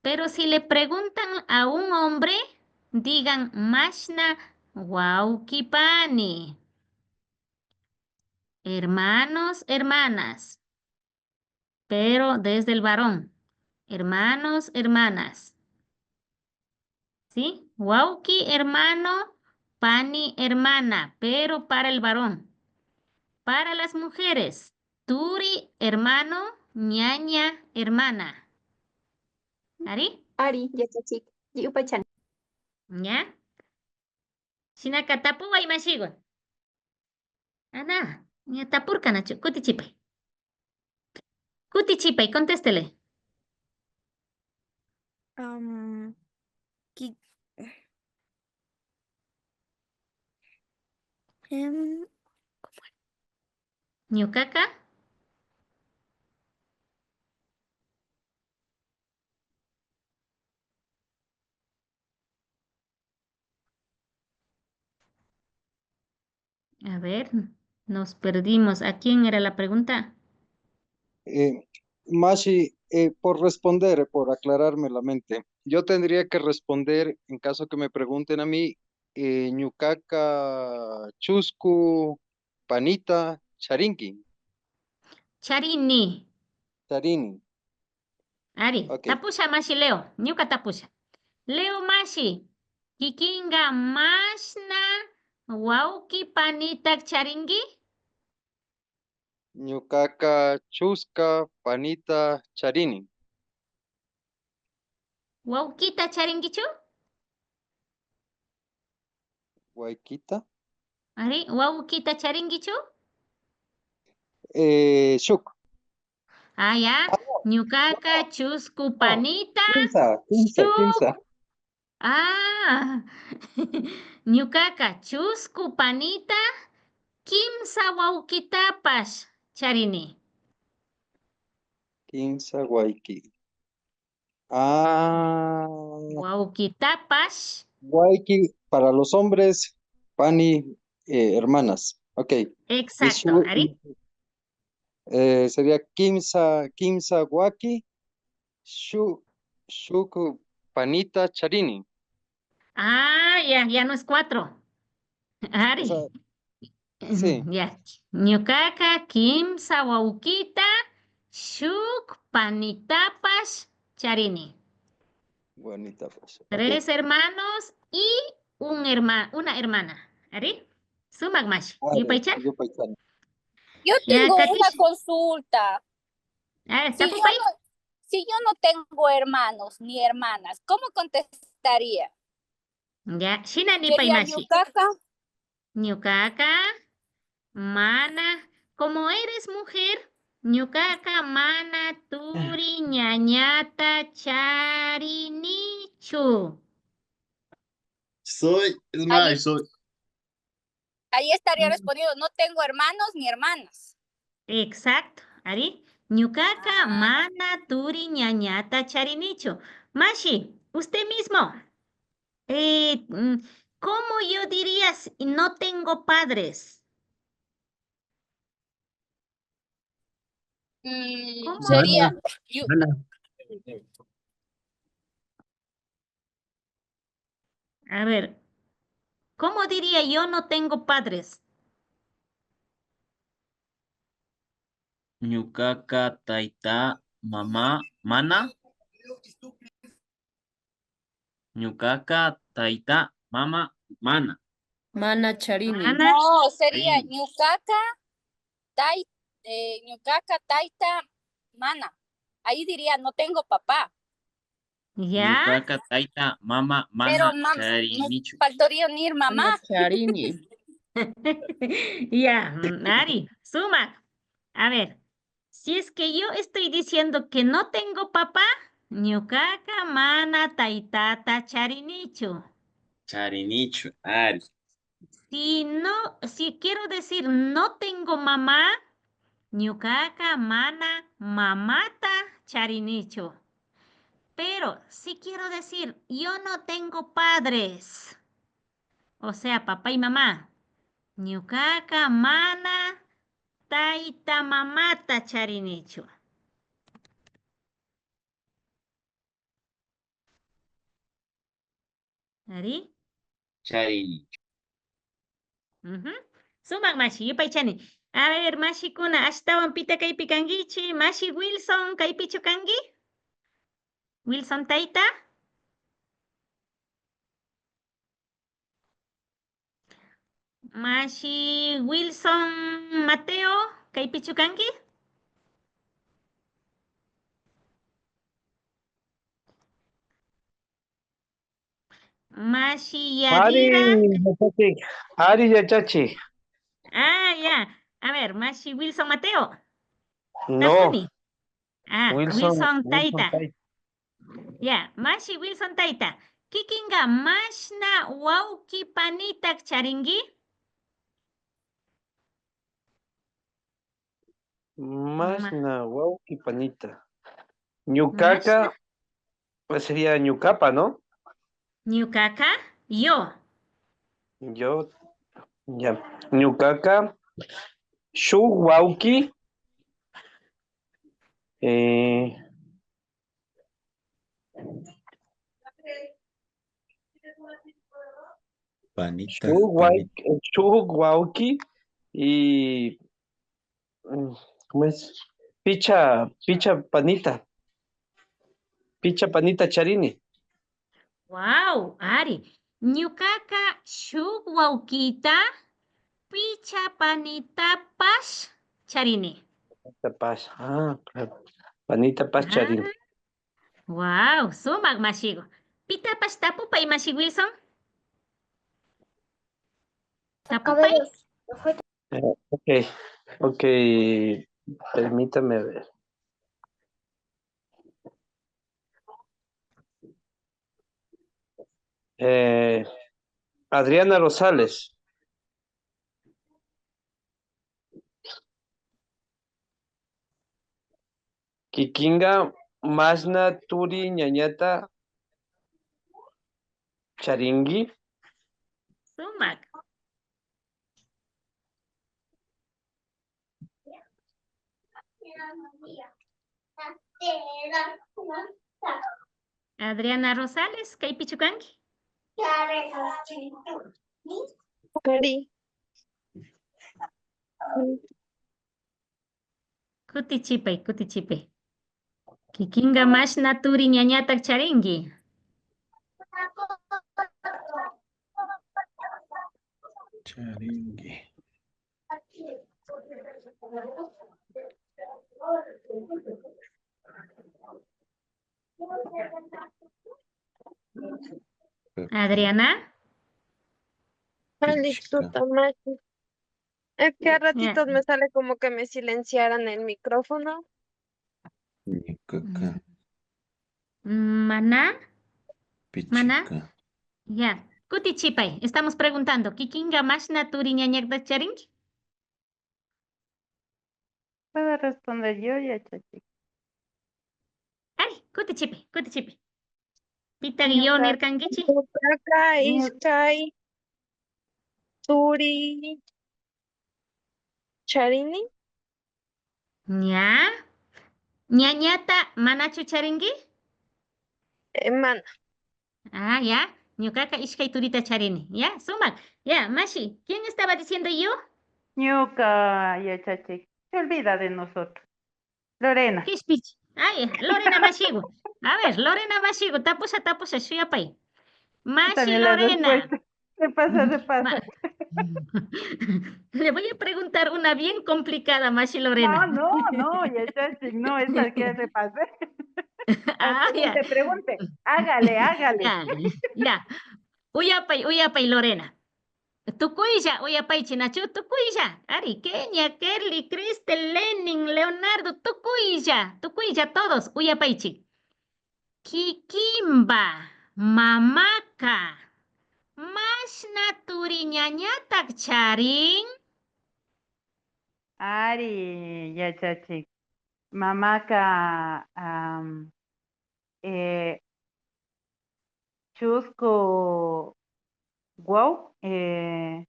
Pero si le preguntan a un hombre, digan mashna wawki pani. Hermanos, hermanas. Pero desde el varón. Hermanos, hermanas. ¿Sí? Wawki, hermano, pani, hermana, pero para el varón. Para las mujeres, turi, hermano, ñaña, hermana. ¿Ari? Ari, yachachik, yupaychani. ¿Ya? Shinaka tapuway mashiku. Ana, ña tapurkanachu, kutichipay. Kutichipay, contéstele. Am, ki-, em, Ñukaka. A ver, nos perdimos. ¿A quién era la pregunta? Eh, mashi, eh, por responder, por aclararme la mente, yo tendría que responder en caso que me pregunten a mí, eh, ñukaka chusku panita charinki. Charini. Charini. Ari, Ok. Tapusha mashi Leo, ñuka tapusha. Leo mashi, kikinka mashna wawki panita charinki? Ñukaka chusku panita charini. ¿Wawkita charinkichu? Waykita. Ari, ¿wawkita charinkichu? Eh, shuk. Ah, ya. Ñukaka chusku panita, Kimsa, kimsa, shuk kimsa. Ah, ñukaka chusku panita, kimsa wawkitapash charini. Kimsa wawki. Ah, wawkitapash. Wawki para los hombres, pani, eh, hermanas. Ok. Exacto, ari. Eh, sería kimsa, kimsa wawki, shu-, shuk panita charini. Ah, ya, ya no es cuatro. Ari. O sea, sí. Ya. Ñukaka kimsa wawkita, shuk panitapash charini. Panitapash. Ok. Tres hermanos y un herma-, una hermana. Ari. Sumak mashi. Ari, yupaychani. Yupaychani. Yo tengo una consulta. A ver, si yo no, si yo no tengo hermanos ni hermanas, ¿cómo contestaría? Ya, shina nipay mashi. Ñukaka. Ñukaka, mana, como eres mujer, ñukaka mana turi ñañata charinichu. Soy, es más, soy. Ahí estaría respondiendo, no tengo hermanos ni hermanas. Exacto, ari. Ñukaka mana turi ñañata charinichu. Mashi, usted mismo. Eh, mm, ¿cómo yo diría si no tengo padres? Mm, ¿cómo? Sería, mana, yo, mana. A ver, ¿cómo diría yo no tengo padres? Ñukaka taita mama mana. Ñukaka taita mama mana. Mana charini. Mana. No, sería ñukaka tai-, eh, ñukaka taita mana. Ahí diría, no tengo papá. Ya. Ñukaka taita mama mana. Pero mam-, charinichu. Faltaría unir mamá. Mana charini. Ya, mm, ari, sumak. A ver, si es que yo estoy diciendo que no tengo papá, ñukaka mana taitata charinichu. Charinichu, ari. Si no, si quiero decir no tengo mamá, ñukaka mana mamata charinichu. Pero si quiero decir yo no tengo padres, o sea, papá y mamá, ñukaka mana taita mamata charinichu. Ari. Charini. Ujú. Sumak mashi, yupaychani. A ver, mashikuna, ashtawan pita kaypi kankichi? Mashi Wilson, kaypichu kanki? Wilson taita? Mashi Wilson Mateo, kaypichu kanki? Mashi Yadira. Ari, yachachik. Ari, yachachik. Ah, ya. A ver, mashi Wilson Mateo. No. Tapuni. Ah, Wilson, Wilson Wilson taita. Taita. Ya, mashi Wilson taita. Kikinka mashna wawki panitak charinki? Mashna wawki panita. Ñukaka, mashna. Sería ñukapa, ¿no? Ñukaka, yo. Yo, ya. Ñukaka, shuk wawki, eh, panita, shuk wawki, panita. Shuk wawki y, mm, ¿cómo es? Picha, picha panita. Picha panita charini. Wow, ari. Ñukaka shuk wawkita picha panitapash charini. Panitapash, ah, claro. Panitapash charini. Ah. Wow, sumak mashiku. Pitapash tapupay, mashi Wilson. Tapupay. Eh, ok, ok, permítame ver. Eh, Adriana Rosales. Kikinka mashna turi ñañata charinki. Sumak. Adriana Rosales, kaypichu kanki? Ari. Kutichipay, kutichipay. Kikinka mashna turi ñañata charinki. Charinki. Adriana. Ay, disculpa, Mati. Es que a ratitos me sale como que me silenciaran el micrófono. Ñukaka. Mm, mana. Mana. Pichika. Ya. Kutichipay. Estamos preguntando. Kikinka mashna turi ñañata charinki? Puedo responder yo, yachachik. Ari, kutichipay, kutichipay. Pita yo nirkankichi? Ñukaka ishkay turi charini. Ña. Ñañata manachu charinki? Eh, mana. Ah, ya. Ñukaka ishkay turita charini. Ya, sumak. Ya, mashi. ¿Quién estaba diciendo yo? Ñuka, yachachik. Se olvida de nosotros. Lorena. Kishpich. Ay, Lorena mashiku. A ver, Lorena mashiku. Tapusha, tapusha, shuyapay. Mashi También la Lorena. Respuesta. Repasa, repasa. Le voy a preguntar una bien complicada, mashi Lorena. No, no, no, yachachik, no, esa que repase. Ah, ya. Pregunte, pregunte. Hágale, hágale. Ya, ya. Uyapay, uyapay, Lorena. Tukuylla, uyapaychi, nachu? Tukuylla. Ari, Kenia, Kerly, Cristel, Lenin, Leonardo, tukuylla, tukuylla todos, uyapaychi. Kikinpa mamaka mashna turi ñañata charin. Ari, yachachik. Mamaka, am, eh, chusku waw-, eh,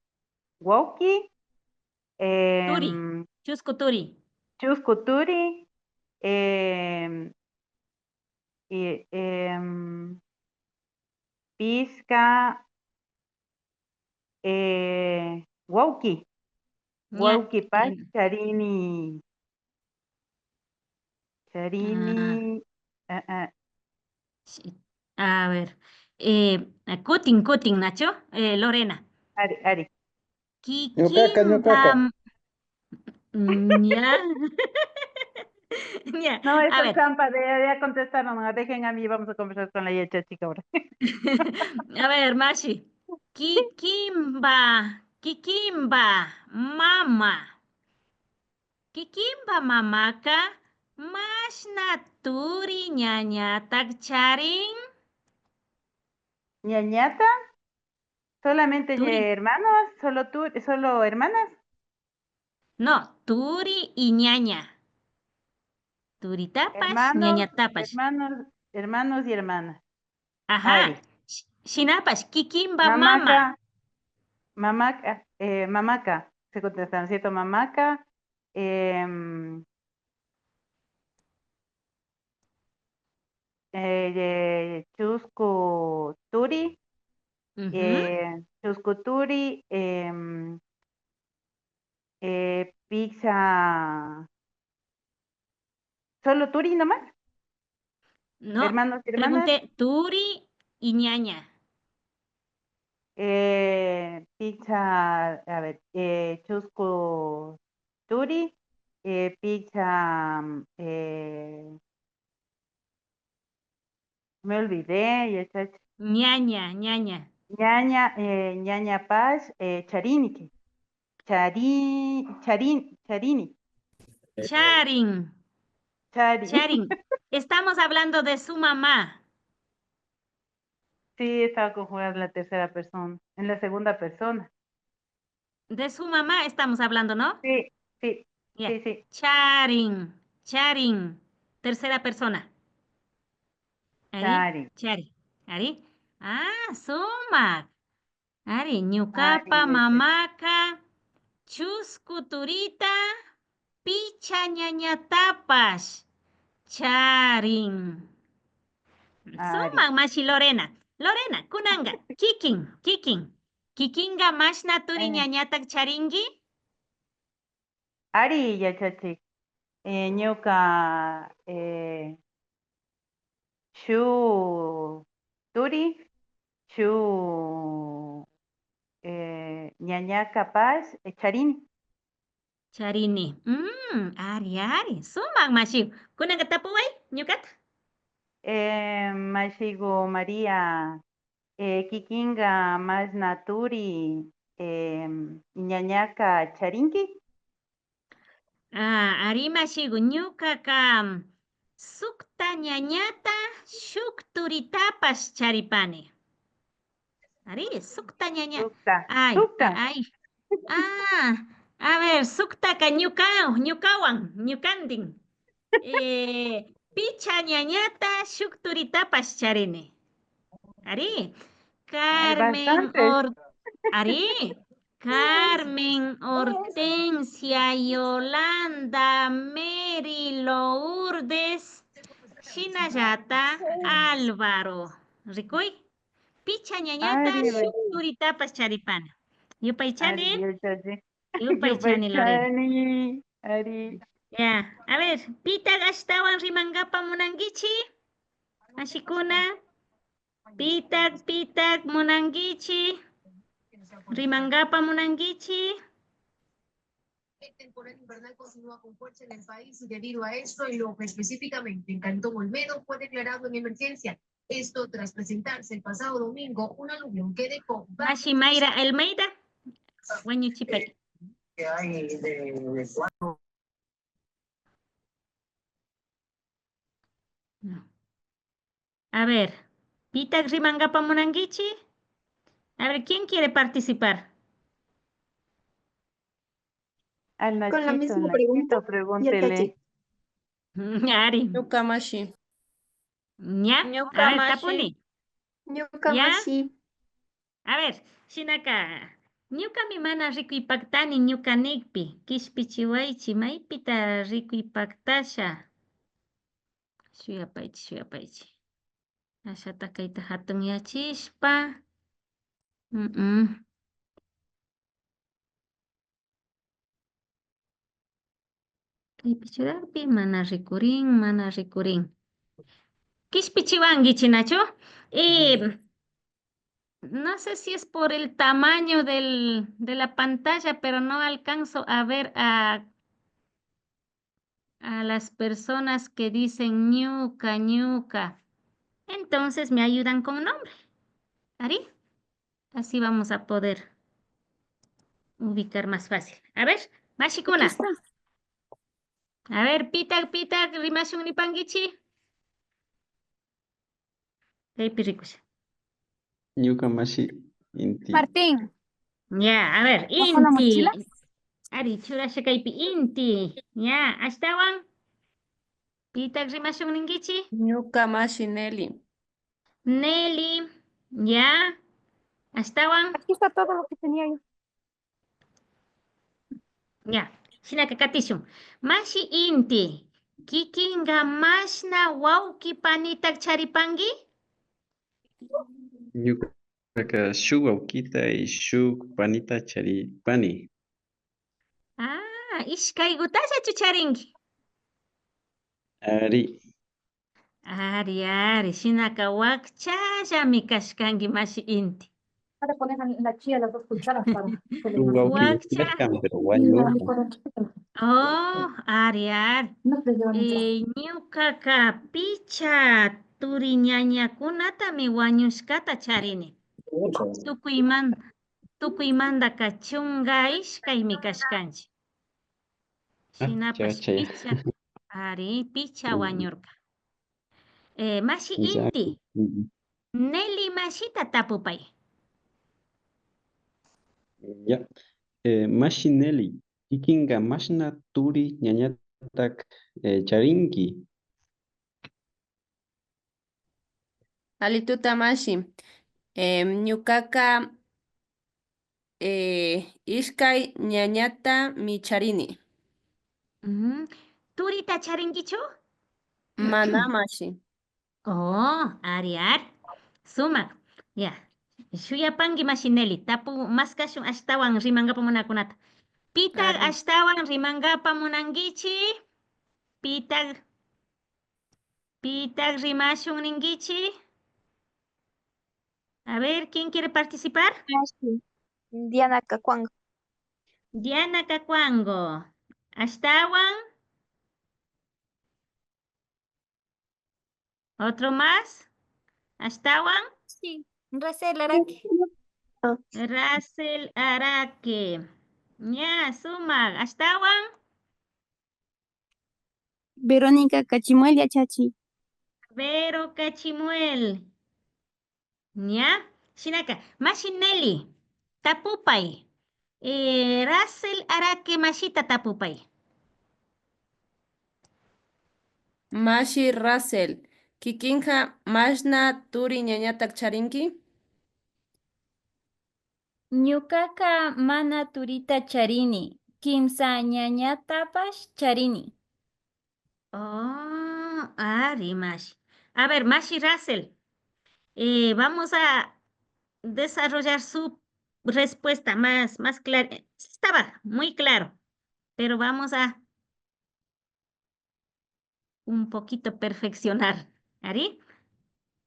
wawki, Turi, em, chusku turi. Chusku turi, em, y, em, pishka, eh, wawki. Ña, Wawkipash ña. Charini. Charini. Ah, ah. Sí. A ver. Eh, kutin, kutin, nachu? Eh, Lorena. Ari, ari. Ñukaka, ñukaka. Kikinpa. Ña. Ña. No, A eso ver. Champa, de, ya contestaron. No, dejen a mí, vamos a conversar con la yachachik ahora. A ver, mashi. Kikinpa, kikinpa mama. Kikinpa mamaka mashna turi ñañata charin. ¿Ñañata? ¿Solamente Turi. Hermanos? ¿Solo tú, solo hermanas? No, turi y ñaña. Turitapash, Hermanos, ñañatapash. Hermanos, hermanos y hermanas. Ajá. Ari. Sh-, shinapash, kikinpa mama. Mamaka, mamaka, eh, mamaka. Se contestan, ¿cierto? Mamaka, em, eh, eh, chusku turi, Ujú. eh, chusku turi, em, eh, pizza, ¿solo turi nomás? No, Hermanos y hermanas. Pregunté turi y ñaña. Eh, pizza, a ver, eh, chusku turi, eh, pizza, mm, eh, me olvidé, yachachik. Ñaña, ñaña. Ñaña, eh, ñañapash, eh, chariniki. Chari, charin, charini. Charin. Charin. Charin. Estamos hablando de su mamá. Sí, estaba conjugada en la tercera persona, en la segunda persona. De su mamá estamos hablando, ¿no? Sí, sí, Ya. Sí, sí. Charin, charin. Tercera persona. Ari, Charin. Chari. Ari. Ah, sumak. Ari, ñukapa Ari, mamaka chusku turita picha ñañatapash charin. Ari. Sumak mashi Lorena. Lorena, kunanka, kikin, kikin. Kikinka mashna turi Eh. ñañatak charinki? Ari, yachachik. Eh, ñuka, eh, shuk turi, shuk, eh, ñañakapash, eh, charini. Charini. Mm, ari, ari. Sumak mashiku. Kunanka tapuway, ñukata. Eh, mashiku María, eh, kikinka mashna turi, eh, ñañaka charinki? Ah, ari mashiku, ñukaka sukta ñañata shuk turitapash charipani. Ari, sukta ñaña. Sukta, Ay, sukta. ay. Ah, a ver, suktaka ñuka, ñukawan, ñukantin. Eh, picha ñañata shuk turitapash charini. Ari, Ay, Carmen bastante. Or-, ari, Carmen, Hortensia, Yolanda, Mary, Lourdes, shinallata Álvaro. Rikuy, picha ñañata Ari, shuk turitapash charipani. Yupaychani, Ari, yachachik. yupaychani, Lorena. Yupaychani, Ari. Ya, a ver, pitak ashtawan rimankapa munankichi? Mashikuna, pitak, pitak munankichi? Rimankapa munankichi? El temporal invernal continúa con fuerza en el país y debido a esto, en Loja, específicamente en Cantón Olmedo, fue declarado en emergencia. Esto tras presentarse el pasado domingo un aluvión que dejó Mashi Mayra Almeida, wañuchipay. que hay de, de cuatro No. A ver, pitak rimankapa munankichi? A ver, ¿quién quiere participar? Al Con la Nachito, misma Nachito, pregunta, pregúntele. Yachachik. Ari. Ñuka mashi. ¿Ya? Ñuka A ver, mashi. Tapuni. Ñuka ¿Ya? mashi. A ver, shinaka, ñukami mana rikuypaktani ñuka nikpi, kishpichiwaychi, maypita rikuypaktasha. Shuyapaychi, shuyapaychi. Ashata kayta hatunyachishpa. Mm, mm. Kaypi churakpi mana rikurin, mana rikurin. Kishpichiwankichi, nachu? Y no sé si es por el tamaño del, de la pantalla, pero no alcanzo a ver a, a las personas que dicen ñuka, ñuka. Entonces me ayudan con nombre. Ari. Así vamos a poder ubicar más fácil. A ver, mashikuna. A ver, pitak, pitak, rimashun nipankichi. Kaypi rikusha. Ñuka mashi Inti. Martín, Ya, a ver, ¿bajo la Inti. mochila? Ari, churasha kaypi Inti. Ya, ashtawan. Pitak rimashun ninkichi? Ñuka mashi Nelly. Nelly, ya. Ashtawan. Aquí está todo lo que tenía yo. Ya, shinaka katishun. Mashi Inti, kikinka mashna wawki panitak charipanki? Ñukaka shuk wawkita y shuk panita charipani. Ah, ishkaykutallachu charinki? Ari. Ari, ari, shinaka wakchallami kashkanki mashi Inti. Para poner la chía, las dos cucharas para que le Shuk wawki Wakcha. kashkan, pero Y la wañukun. licuadora chiquita. Oh, ari, ari. No te llevan mucho. Eh, ñukaka picha turi ñañakunatami wañushkata charini. Tukuyman-, tukuymantaka chunka ishkaymi kashkanchik. Ah, Shinapash chay, chay. Picha, ari, picha Mm. Wañurka. Eh, mashi Ya. Inti, Mm. Nelly mashita tapupay. Ya. Eh, mashi Nelly, kikinka mashna turi ñañatak eh, charinki? Alituta mashi. Em, ñukaka eh, ishkay ñañatami charini. Ujú. ¿Turita charinkichu? Mana mashi. Oh, ari, ari. Sumak. Ya. Shuyapanki mashi Nelly. Tapu maskashun ashtawan rimankapa munakunata. ¿Pitak Ari. Ashtawan rimankapa munankichi? ¿Pitak, pitak rimashun ninkichi? A ver, ¿quién quiere participar? Mashi Diana Cacuango. Diana Cacuango. Ashtawan. ¿Otro más? Ashtawan. Sí, Racel Araque. Racel Araque. Ña, sumak. Ashtawan. Verónica Cachimuel, yachachi. Vero Cachimuel. Ña. Shinaka, mashi Nelly, tapupay. Eh, Racel Araque mashita tapupay. Mashi Racel, kikinka mashna turi ñañatak charinki? Ñukaka mana turita charini, kimsa ñañatapash charini. Oh, ari, mashi. A ver, mashi Racel, eh, vamos a desarrollar su respuesta más, más clara. Estaba muy claro, pero vamos a un poquito perfeccionar. Ari?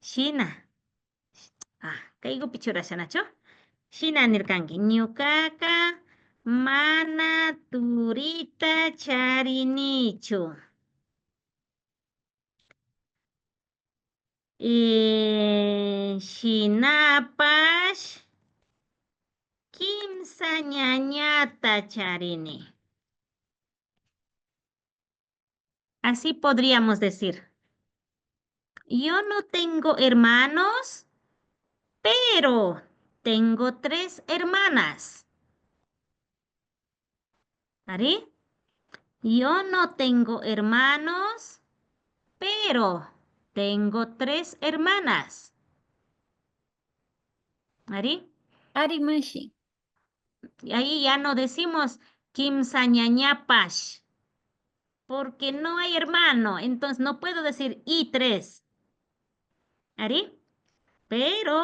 Shina. Ah, kaykupi churashanachu? Shina nirkanki, ñukaka mana turita charinichu. Eh, shinapash kimsa ñañata charini. Así podríamos decir, yo no tengo hermanos, pero tengo tres hermanas. Ari? Yo no tengo hermanos, pero tengo tres hermanas. Ari? Ari mashi. Ahí ya no decimos kimsa ñañapash, porque no hay hermano, entonces no puedo decir y tres. Ari? Pero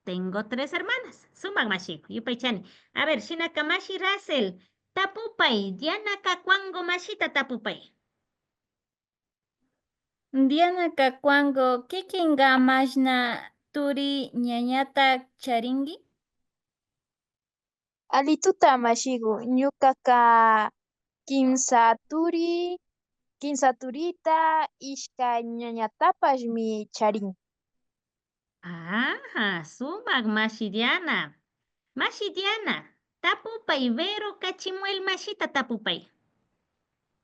tengo tres hermanas. Sumak mashiku, yupaychani. A ver, shinaka mashi Racel, tapupay, Diana Cacuango mashita tapupay. Diana Cacuango, kikinka mashna turi ñañata charinki? Alituta mashiku, ñukaka kimsa turi, kimsa turita, ishkay ñañatapashmi charin. Ajá, sumak mashi Diana. Mashi Diana, tapupay, Vero Cachimuel mashita tapupay.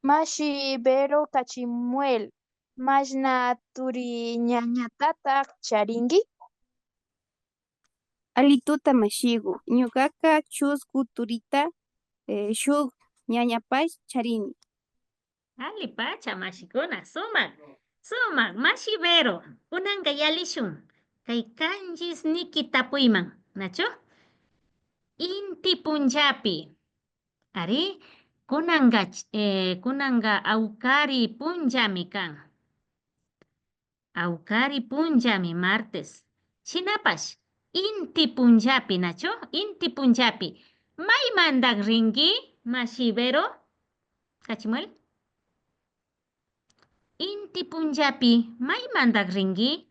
Mashi Vero Cachimuel, mashna turi ñañatatak charinki? Alituta mashiku, ñukaka chusku turita, eh, shuk ñañapash charini. Allipacha mashikuna, sumak, sumak, mashi Vero, kunanka yalishun, kay kanchis niki tapuyman, nachu? Inti punllapi, ari, kunanka, eh, kunanka awkari punllami kan. Awkari punllami martes. Shinapash, inti punllapi, nachu? Inti punllapi. ¿Maymantak rinki, mashi Vero? Cachimuel. Inti punllapi, ¿maymantak rinki?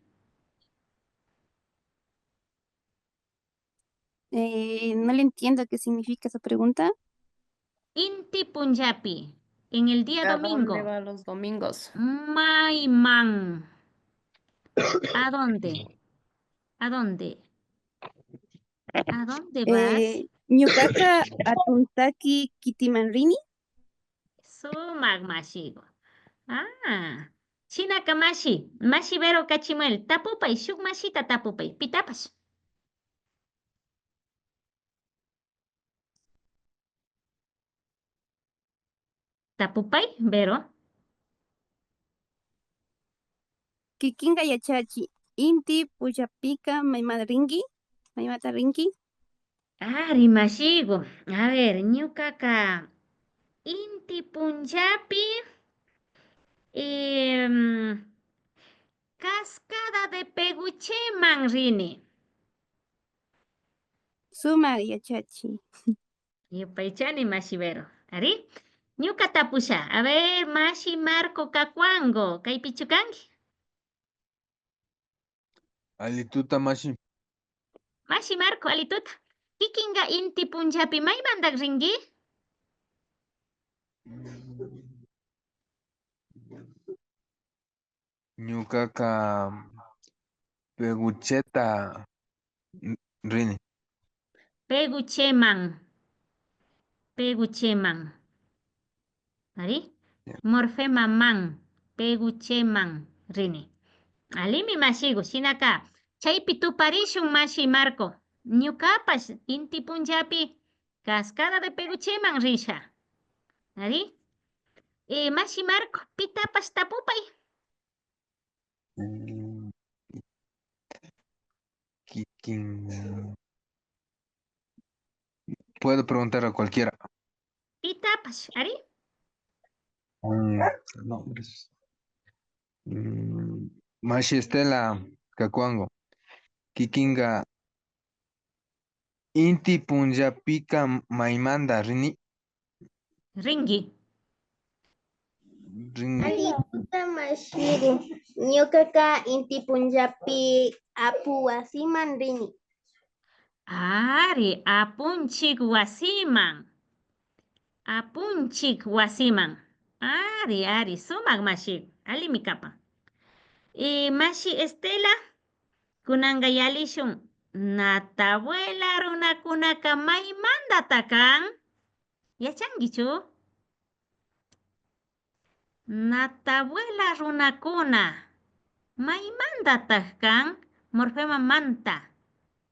Eh, no le entiendo qué significa esa pregunta. Inti punllapi, en el día ¿A domingo. dónde va los domingos? Mayman. ¿A dónde? ¿A dónde? ¿A dónde vas? Eh, ñukaka atuntaki kitiman rini. Sumak mashiku. Ah, Shinaka mashi, mashi Vero Cachimuel, tapupay, shuk mashita tapupay, pitapash. Tapupay, Vero. Kikinka yachachi, inti punllapika maymata rinki? Maymata rinki? Ari, mashigu. A ver, ñukaka inti punllapi, em, Cascada de Pegucheman rini. Sumak yachachi. Yupaychani, mashi Vero. Ari, ñuka tapusha. A ver, mashi Marco Cacuango, kaypichu kanki? Alituta, mashi. Mashi Marco, alituta. Kikinka inti punllapi maymanta rinki? Ñukaka Pegucheta rini. Pegucheman. Pegucheman. Ari? Ya. Morfema man. Pegucheman rini. Alimi mashigu. Shinaka chaypi tuparishun mashi Marco. Ñukapash inti punllapi Cascada de Pegucheman risha. Ari? Eh, mashi Marco, pitapash tapupay. Mm, kikin. Puedo preguntar a cualquiera. Pitapash, ari? Mm, nombres. Mm, mashi Estela Cacuango. Kikinka inti punllapika maymanta rini? Rinki. Rinki. Alituta mashigu. Ñukaka inti punllapi apu wasiman rini. Ari, apunchik wasiman. Apunchik wasiman. Ari, ari, sumak mashigu. Alimi kapan. Eh, mashi Estela, kunanka yalishun. Natabuela runakunaka maymantata kan? Yachankichu? Natabuela runakuna maymantatak kan? Morfemamanta.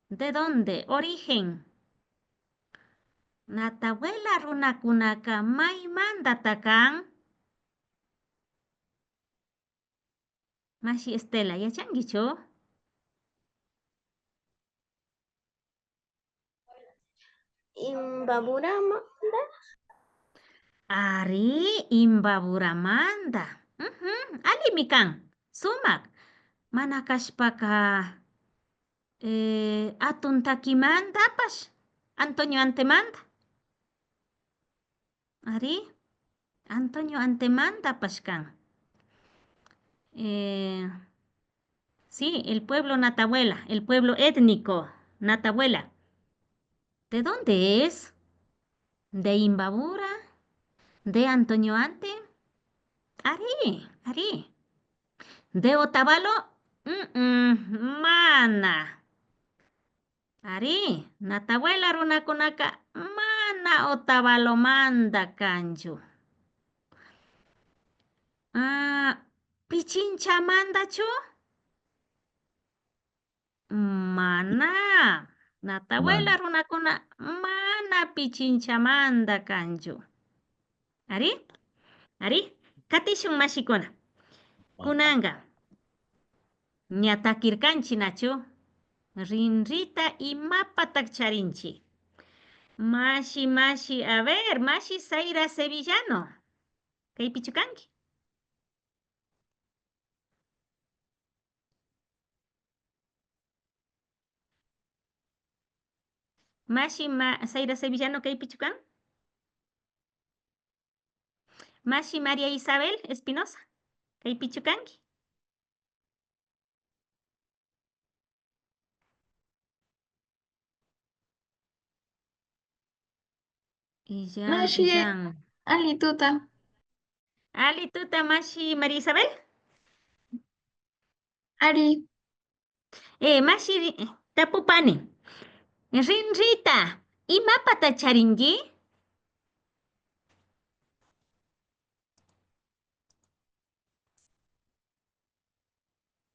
¿De dónde? Origen. Natabuela runakunaka maymantata kan? Mashi Estela, yachankichu? Imbaburamanta. Ari, Imbaburamanta. Ujú, alimi kan. Sumak. Mana kashpaka, eh, atun takimantapash, Antonio Antemanta. Ari, Antonio Antemantapash kan. Eh, sí, el pueblo Natabuela, el pueblo étnico Natabuela. ¿De dónde es? ¿De Imbabura? ¿De Antonio Ante? Ari, ari. ¿De Otavalo? Mm, mm, mana. Ari, Natabuela runakunaka mana Otavalomanta kanchu. Ah, Pichinchamantachu? Mana. Natabuela runakuna mana Pichinchamanta kanchu. Ari, ari, katishun mashikuna. Kunanka ña takirkanchi nachu? Rinrita imapatak charinchi? Mashi, mashi, a ver, mashi Zaira Sevillano. ¿Kaypichu kanki? Mashi ma-, Zaira Sevillano, ¿kaypichu kan? Mashi María Isabel Espinosa, ¿kaypichu kanki? Y ya Mashi, empiezan. Alli tuta. Alli tuta, mashi María Isabel. Ari. Eh, mashi, eh, tapupani. Rinrita, imapata charinki?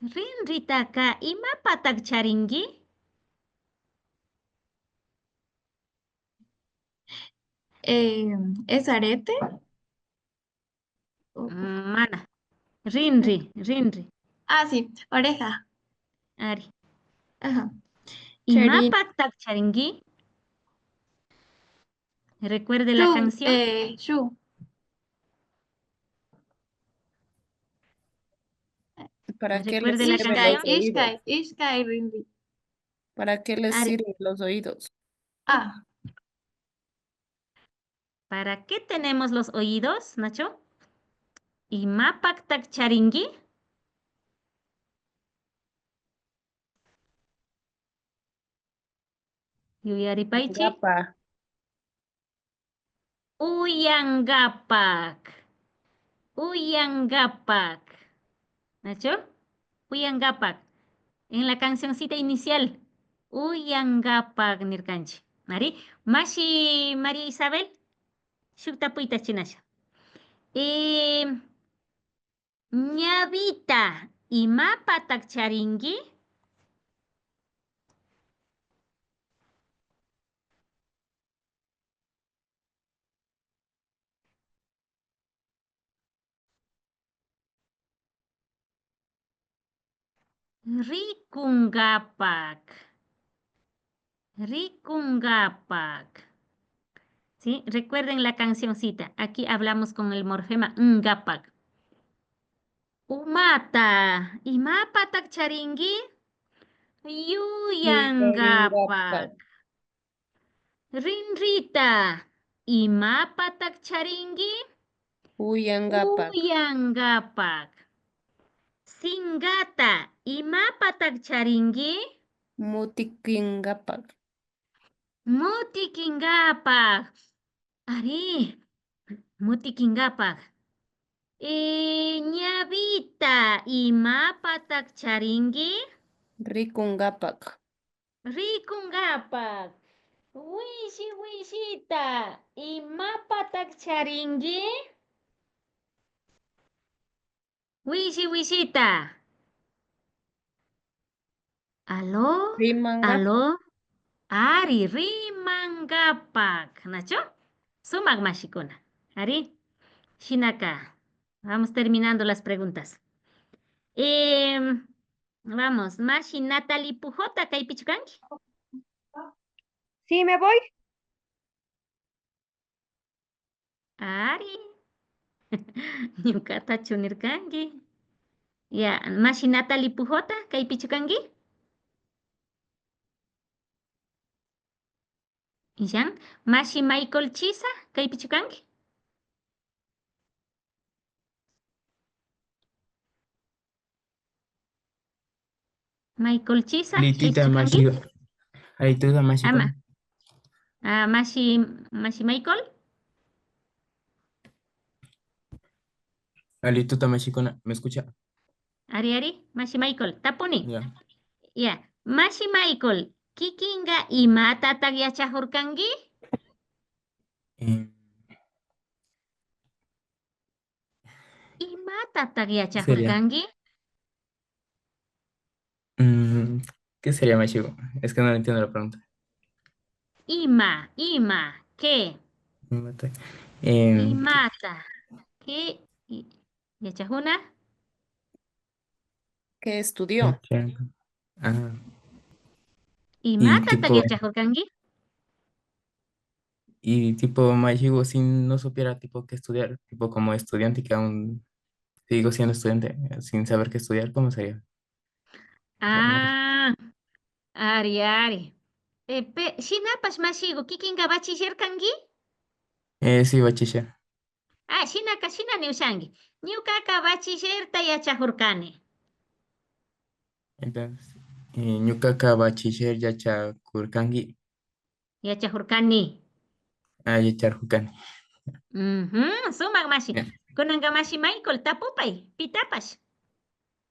Rinritaka imapatak charinki? Eh, ¿es arete? O- Mm, mana. Rinri, rinri. Ah, sí, oreja. Ari. Ajá. Charin. ¿Imapaktak charinki? Recuerde la Shu, canción. Eh, shu. ¿Para qué le Recuerde la sirven canción. Los oídos? Ishkay, ishkay rinri. ¿Para qué les Ari. Sirven los oídos? Ah. ¿Para qué tenemos los oídos, Nacho? ¿Imapaktak charinki? Yuyaripaychi. Uyankapak. Uyankapak. Uyankapak. ¿Nachu? Uyankapak. En la cancioncita inicial. Uyankapak nirkanchi. Ari, mashi María Isabel, shuk tapuyta chinasha. Eh, Ñawita, ¿imapatak charinki? Rikunkapak. Rikunkapak. ¿Sí? Recuerden la cancioncita. Aquí hablamos con el morfema nkapak. Umata, ¿imapatak charinki? Yuyankapak. Yuyankapak. Rinrita, ¿imapatak charinki? Uyankapak. Uyankapak. Sinkata, ¿imapatak charinki? Mutikinkapak. Mutikinkapak. Ari, mutikinkapak. Eh, ñawita, ¿imapatak charinki? Rikunkapak. Rikunkapak. Wishi wishita, ¿imapatak charinki? Wishi wishita. ¿Aló? Rimankapak. ¿Aló? Ari, rimankapak. ¿Nachu? Sumak mashikuna. Ari. Shinaka. Vamos terminando las preguntas. Em, vamos, mashi Natalie Pujota, ¿kaypichu kanki? Sí, me voy. Ari. Ñukatachu nirkanki? Ya, mashi Natalie Pujota, ¿kaypichu kanki? Illan, mashi Michael Chisa, ¿kaypichu kanki? Michael Chisa, Litita, ¿kaypichu kanki? Mashi. Alituta, mashi. Ama. Ah, mashi, mashi Michael. Alituta, mashikuna, ¿me escucha? Ari, ari, mashi Michael, tapuni. Ya. Ya, mashi Michael, ¿kikinka imatatak yachakurkanki? Eh, ¿Imatatak yachakurkanki? Mm, ¿qué sería, mashigu? Es que no entiendo la pregunta. Ima, ima, ¿qué? Imata. Em, imata. ¿Qué? I-, yachakuna. ¿Qué estudió? Yacha-, ah. ¿Imatatak yachakurkanki? Y tipo, mashigu, si no supiera, tipo, qué estudiar, tipo, como estudiante que aún sigo siendo estudiante, eh, sin saber qué estudiar, ¿cómo sería? Ah, ari, ari. Eh, pe-, shinapash mashigu, ¿kikinka bachiller kanki? Eh, sí, bachiller. Ah, shinaka shina niushanki. Ñukaka bachillerta yachakurkani. Entonces, eh, ñukaka bachiller yachakurkanki. Yachakurkani. Ah, yachakurkani. Mhm, sumak mashi. Ya. Kunanka mashi Michael, tapupay, pitapash.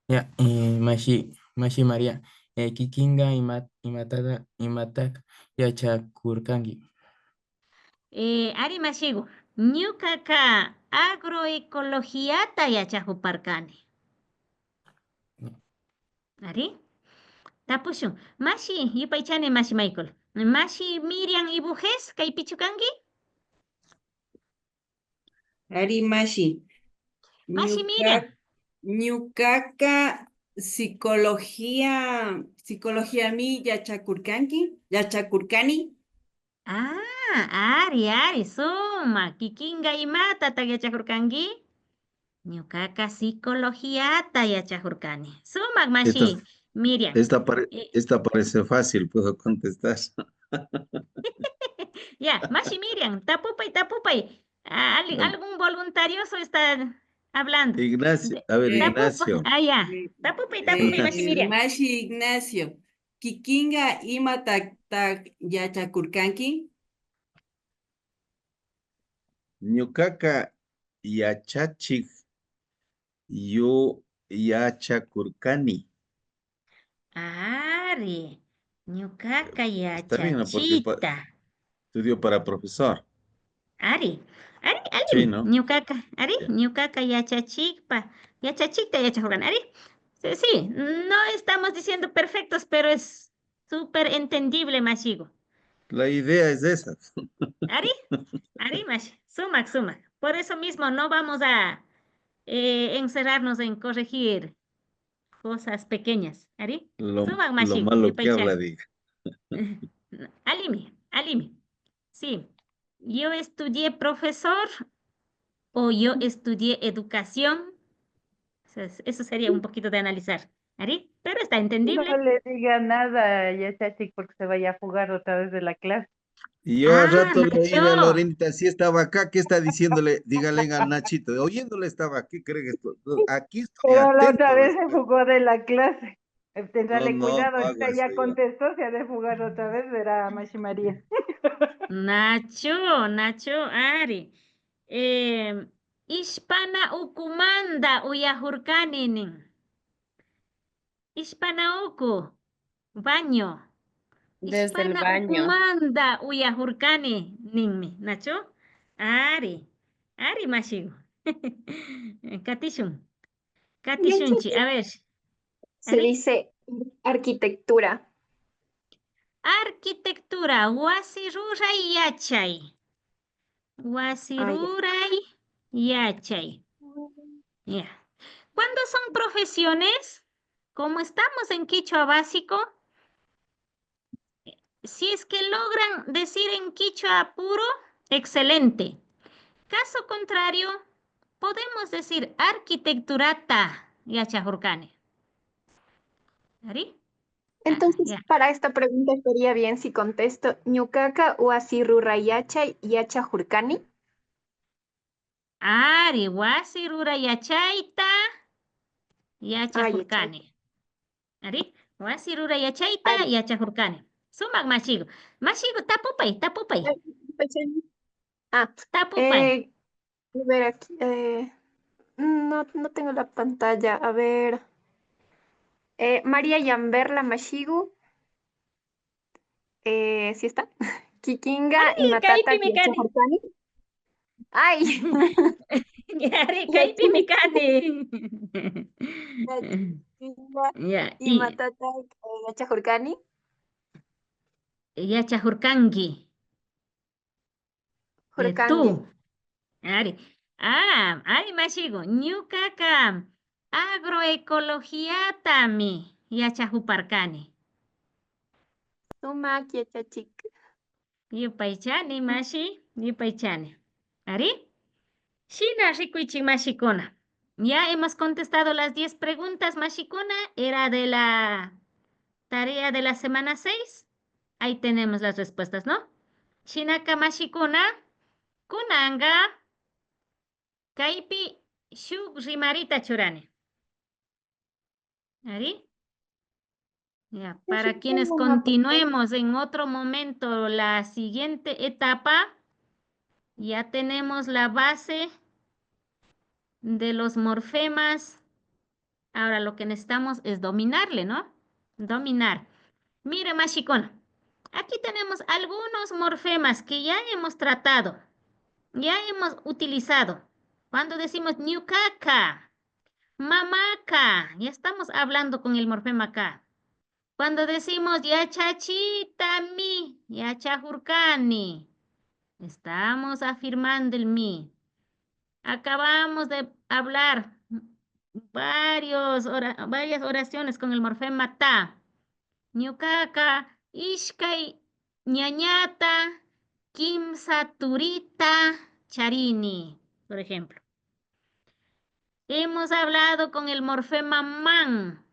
Ya, eh, mashi, mashi María, eh, kikinka ima-, imatata, imatak yachakurkanki? Eh, ari mashigu, ñukaka agroecologiata yachakuparkani. Ari. Tapushun. Mashi, yupaychani mashi Michael. Mashi Miriam Ibujes, kaypichu kanki? Ari, mashi. Mashi Miriam. Ñuka-, ñukaka psicología, psicologiami yachakurkanki, yachakurkani. Ah, ari, ari, sumak. Kikinka imatata yachakurkanki? Ñukaka psicologiata yachakurkani. Sumak mashi Miriam. Esta pare-, eh, esta parece fácil, puedo contestar. Ya, mashi Miriam, tapupay, tapupay. Ah, alguien, algún voluntarioso está hablando. Ignacio, a ver, Ignacio. Ah, ya. Tapupay, tapupay, mashi Miriam. Mashi Ignacio, kikinka imatata yachakurkanki? Ñukaka yachachik yu-, yachakurkani. Ari, ñukaka yachachikta. Está bien, ¿no? Porque pa-, estudio para profesor. Ari, ari, ari, sí, ¿no? Ñukaka, ari, ñukaka yachachikpa, yachachikta yachakurkani, ari. Sí, sí, no estamos diciendo perfectos, pero es súper entendible, mashiku. La idea es esa. Ari, ari, mashi, sumak, sumak. Por eso mismo no vamos a, eh, encerrarnos en corregir cosas pequeñas, ari. Lo, sumak, lo mashi, malo que habla, diga. Alimi, alimi. Sí. Yo estudié profesor o yo estudié educación. Eso es, eso sería un poquito de analizar. Ari, pero está entendible. No le diga nada, yachachik, porque se vaya a fugar otra vez de la clase. Y yo al rato le digo a Lorenita, si estaba acá, ¿qué está diciéndole? Dígale a Nachito, oyéndole estaba, ¿qué cree que esto? Aquí estoy atento. Pero la otra vez se fugó de la clase. Tendrá cuidado, ahorita ya contestó, se ha de fugar otra vez, verá, mashi María. Nachu, Nachu, ari. Eh, ishpana ukumanta uyahurkani nin. Ishpana uku, baño. Desde el baño. Ishpana ukumanta uyahurkani ninmi, nachu? Ari, ari mashiku. Katishun. Katishunchi, a ver. Se dice arquitectura. Arquitectura, wasi ruray yachay. Wasi ruray yachay. Ya. Cuando son profesiones, como estamos en kichwa básico, si es que logran decir en kichwa puro, excelente. Caso contrario, podemos decir arquitecturata yachahurkani. Ari? Entonces, para esta pregunta estaría bien si contesto, ñukaka wasi ruray yachay yachahurkani. Ari, wasi ruray yachayta yachahurkani. Ari, wasi ruray yachayta yachahurkani. Sumak mashiku. Mashiku, tapupay, tapupay. Ay, tapupay. Ah, tapupay. Eh, a ver, aquí, eh, no, no tengo la pantalla. A ver. Eh, María Yamberla mashiku. Eh, ¿sí está? Kikinka imatata yachahurkani. Ay. Ari, kaypimi kani. Ya, kikinka imatata, eh, yachahurkani. Yachahurkanki. Eh, hurkanki. Tú. Ari. Ah, ari mashiku. Ñukaka agroecologiatami yachahuparkani. Sumak yachachik. Yupaychani, mashi, yupaychani. Ari. Shina rikuychik, mashikuna. Ya hemos contestado las diez preguntas, mashikuna. Era de la tarea de la semana seis. Ahí tenemos las respuestas, ¿no? Shinaka, mashikuna, kunanka kaypi shuk rimarita churani. Ari. Ya, para quienes continuemos en otro momento la siguiente etapa, ya tenemos la base de los morfemas. Ahora lo que necesitamos es dominarle, ¿no? Dominar. Mire, mashikuna, aquí tenemos algunos morfemas que ya hemos tratado, ya hemos utilizado. Cuando decimos ñukaka, Mamaka, ya estamos hablando con el morfema ka. Cuando decimos yachachitami, yachajurkani, estamos afirmando el mi. Acabamos de hablar varios ora-, varias oraciones con el morfema ta. Ñukaka ishkay ñañata, kimsa turita charini, por ejemplo. Hemos hablado con el morfema man.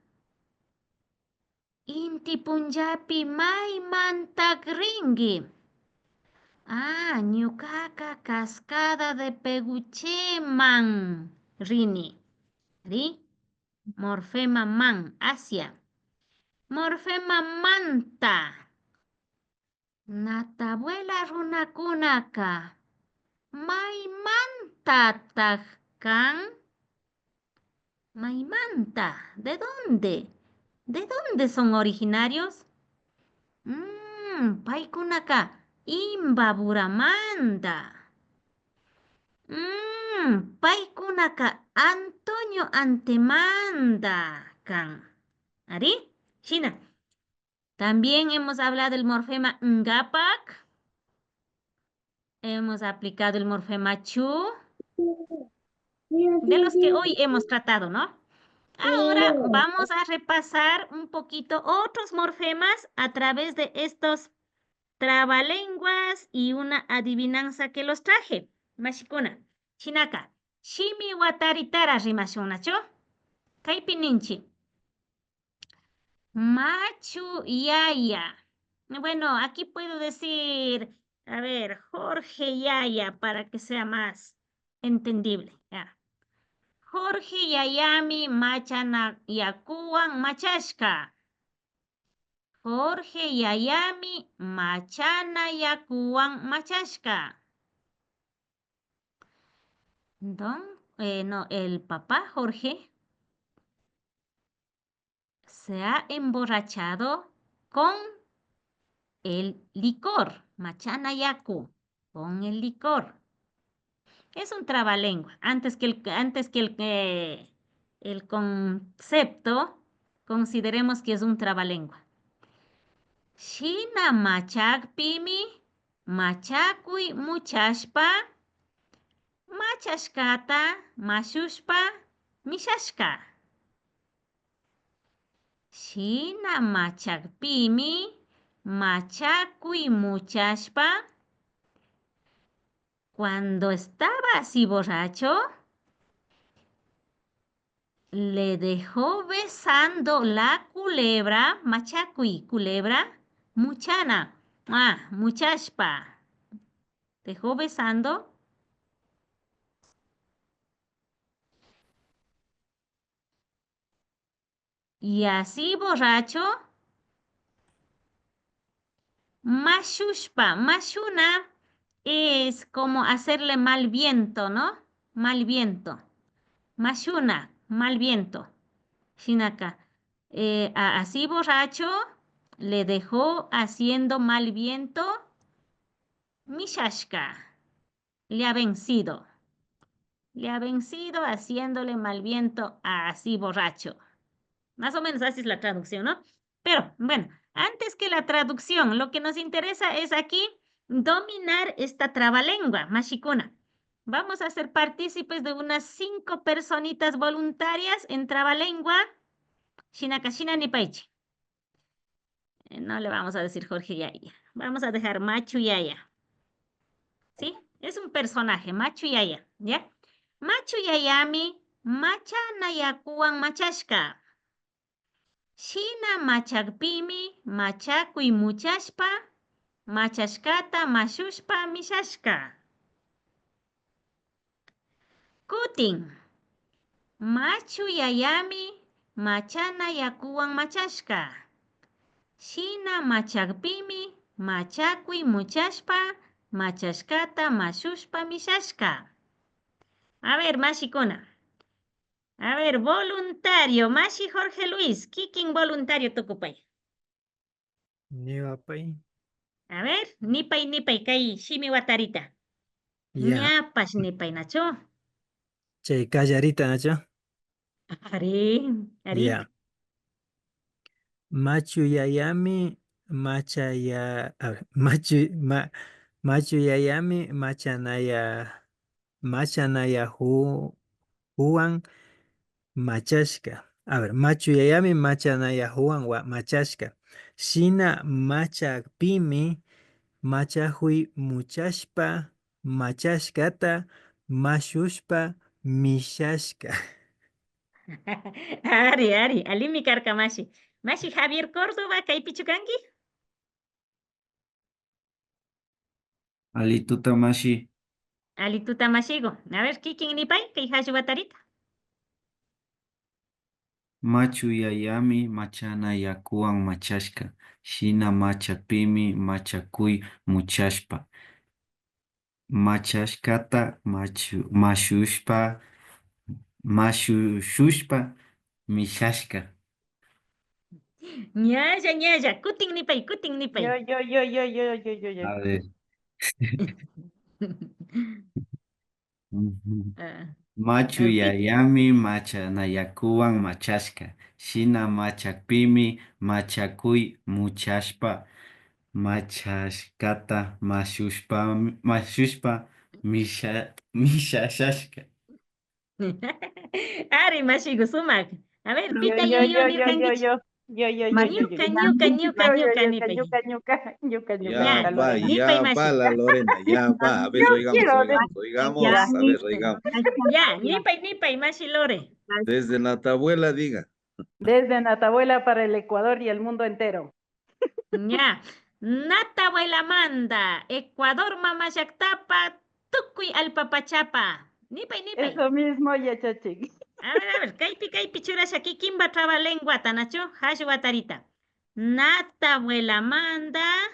Inti punllapi maymantak rinki? Ah, ñukaka Cascada de Pegucheman rini. Ri? Morfema man, Asia. Morfema manta. Natabuela runakunaka maymantatak kan? Maymanta? ¿De dónde? ¿De dónde son originarios? Mm, paykunaka Imbaburamanta. Mm, paykunaka Antonio Antemanta kan. Ari, shina. También hemos hablado el morfema ngapak. Hemos aplicado el morfema chu, de los que hoy hemos tratado, ¿no? Ahora vamos a repasar un poquito otros morfemas a través de estos trabalenguas y una adivinanza que los traje. Mashikuna, shinaka, shimi wataritara rimashun nachu. Kaypi ninchi. Machu yaya. Bueno, aquí puedo decir, a ver, Jorge yaya para que sea más entendible. Ya. Jorge yayami machana yakuwan machashka. Jorge yayami machana yakuwan machashka. Don, eh, no, el papá Jorge se ha emborrachado con el licor, machana yaku, con el licor. Es un trabalengua. Antes que el, antes que el, eh, el concepto, consideremos que es un trabalengua. Shina machakpimi machakuy muchashpa, machashkata mashushpa mishashka. Shina machakpimi machakuy muchashpa, cuando estaba así borracho, le dejó besando la culebra, machakuy culebra, muchana, ah, muchashpa. Dejó besando. Y así borracho, mashushpa, mashuna es como hacerle mal viento, ¿no? Mal viento. Mashuna, mal viento. Shinaka, eh, a-, así borracho le dejó haciendo mal viento mishashka. Le ha vencido. Le ha vencido haciéndole mal viento a así borracho. Más o menos así es la traducción, ¿no? Pero, bueno, antes que la traducción, lo que nos interesa es aquí dominar esta trabalengua, mashikuna. Vamos a ser partícipes de unas cinco personitas voluntarias en trabalengua. Shinaka shina nipaychi. Eh, no le vamos a decir Jorge Yaya. Vamos a dejar Machu Yaya. ¿Sí? Es un personaje, Machu Yaya, ¿ya? Machu Yayami machana yakuwan machashka. Shina machakpimi machakuy muchashpa, machashkata mashushpa mishashka. Kutin, Machu Yayami machana yakuwan machashka. Shina machakpimi machakuy muchashpa, machashkata mashushpa mishashka. A ver, mashikuna. A ver, voluntario, mashi Jorge Luis, kikin voluntario tukupay. Ñawapay. A ver, nipay, nipay, kay shimi watarita. Ya. Ñapash nipay, nachu? Chay kallarita, nachu? Ari, ari. Ya. Machu yayami machaya, a ver, machu, ma, machu yayami machanaya, machanayahu-, huwan machashka. A ver, machu yayami machanayahuwan wa-, machashka. Shina machakpimi machajuy muchashpa, machashkata mashushpa mishashka. Ari, ari, alimi karka mashi. Mashi Javier Córdoba, kaypichu kanki? Alituta mashi. Alituta mashiku. A ver, kikin nipay, kay jallu watarita. Machu yayami machana yakuwan machashka, shina machapimi machakuy muchashpa. Machashkata machu-, mashushpa, mashushushpa mishashka. Ñalla, ñalla. Kutin nipay, kutin nipay. Yo, yo, yo, yo, yo, yo, yo, yo. A ver. Ujú. Ah, machu yayami machana yakuwan machashka. Shina machakpimi machakuy muchashpa, machashkata mashushpa, mashushpa misha-, mishashashka. Ari, mashiku, sumak. A ver, pita yo, yo, yo, yo, yo, nirkankichi? Yo, yo, yo, yo, yo, ñuka, yo, ñuka, ñuka, yo, yo, ñuka, yo, nipay. Ñuka, ñuka, ñuka, ñuka. Ya, ya, va, nipay, ya mashi. Va, la Lorena, ya va. A ver, yo oigamos, quiero oigamos, decir oigamos. Ya, a ver, listo. Oigamos. Ya, nipay, nipay, mashi Lore. Desde Natabuela, diga. Desde Natabuela para el Ecuador y el mundo entero. Ña. Natabuelamanta, Ecuador mama llaktapa tukuy allpa pachapa. Nipay, nipay. Eso mismo, yachachik. A ver, a ver, kaypi, kaypi churasha kikinpa trabalenguata, nachu? Jallu watarita. Natabuelamanta.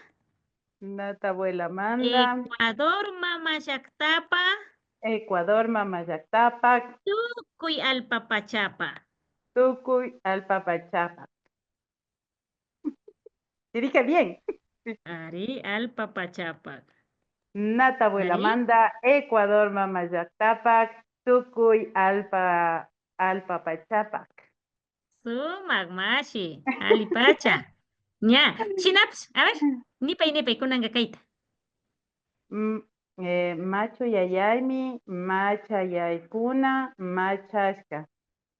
Natabuelamanta. Ecuador mama llaktapa. Ecuador mama llaktapa. Tukuy allpa pachapa. Tukuy allpa pachapa. Te dije bien. Ari, allpa pachapak. Natabuelamanta, Ecuador mama llaktapak, tukuy allpa, allpa pachapak. Sumak mashi, alli pacha. Ña, shinapash, a ver, nipay, nipay, kunanka kayta. Mm, eh, machu yayaymi, macha yaykuna, machashka.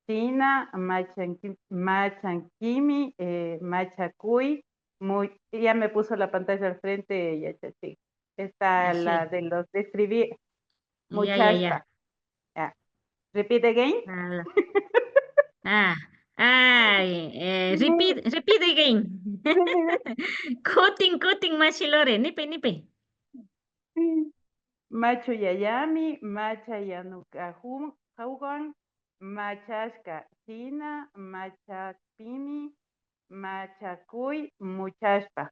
Shina, machanki-, machankimi, eh, machakuy, mu-, ya me puso la pantalla al frente, yachachik. Está la de los escribir. Ya, ya, ya. Muchashpa. Ya. Repeat again. Ah. Ah. Ay, eh, repeat, repeat again. Kutin, kutin, mashi Lore. Nipay, nipay. Machu yayami, macha yanukajun-, jaugan, machashka, shina, machakpimi, machakuy, muchashpa.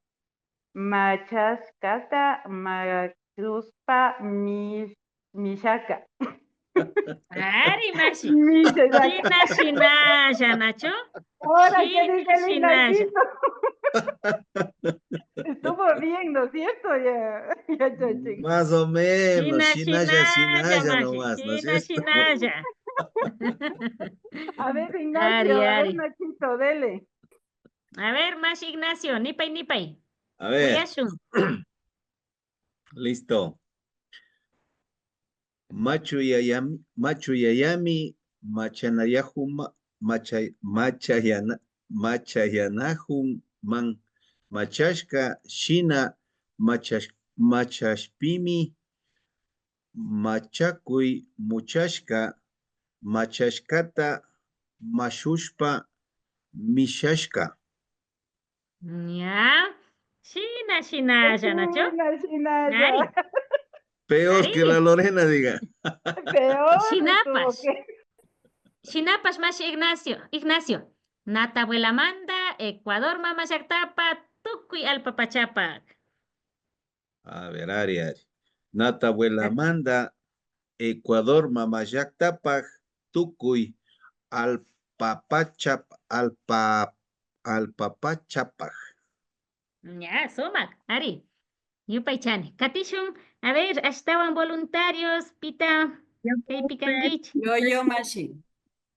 Machashkata, machuspa, mi-, mishaka. Ari, mashi. Misha, shina, shinalla, nachu? Ahora que dice el Ignacio. Estuvo bien, ¿no es cierto? Ya, ya, ya, ya. Más o menos, shina, shinalla, shinalla, shinalla mashi, nomás, ¿no es cierto? Shina, shinalla. A ver, Ignacio, ari, a ver, ari. Nachito, dele. A ver, mashi Ignacio, nipay, nipay. A ver. Uyashun. Listo. Machu yayami, machu yayami machanayajuma-, macha-, machayana-, machayanajunman machashka shina machash-, machashpimi machakuy muchashka, machashkata mashushpa mishashka. Ya. Shina, shinalla, nachu? Shina, shinalla. Ari. Peor que la Lorena, diga. Peor estuvo que. Shinapash. Shinapash mashi Ignacio, Ignacio. Natabuelamanta, Ecuador mama llaktapa, tukuy allpa pachapak. A ver, ari, ari. Natabuelamanta, Ecuador mama llaktapak, tukuy allpa pachap-, allpa, allpa pachapak. Ña, sumak, ari. Yupaychani. Katishun, a ver, ashtawan voluntarios, pita, kaypi kankichi? Yo, yo, mashi.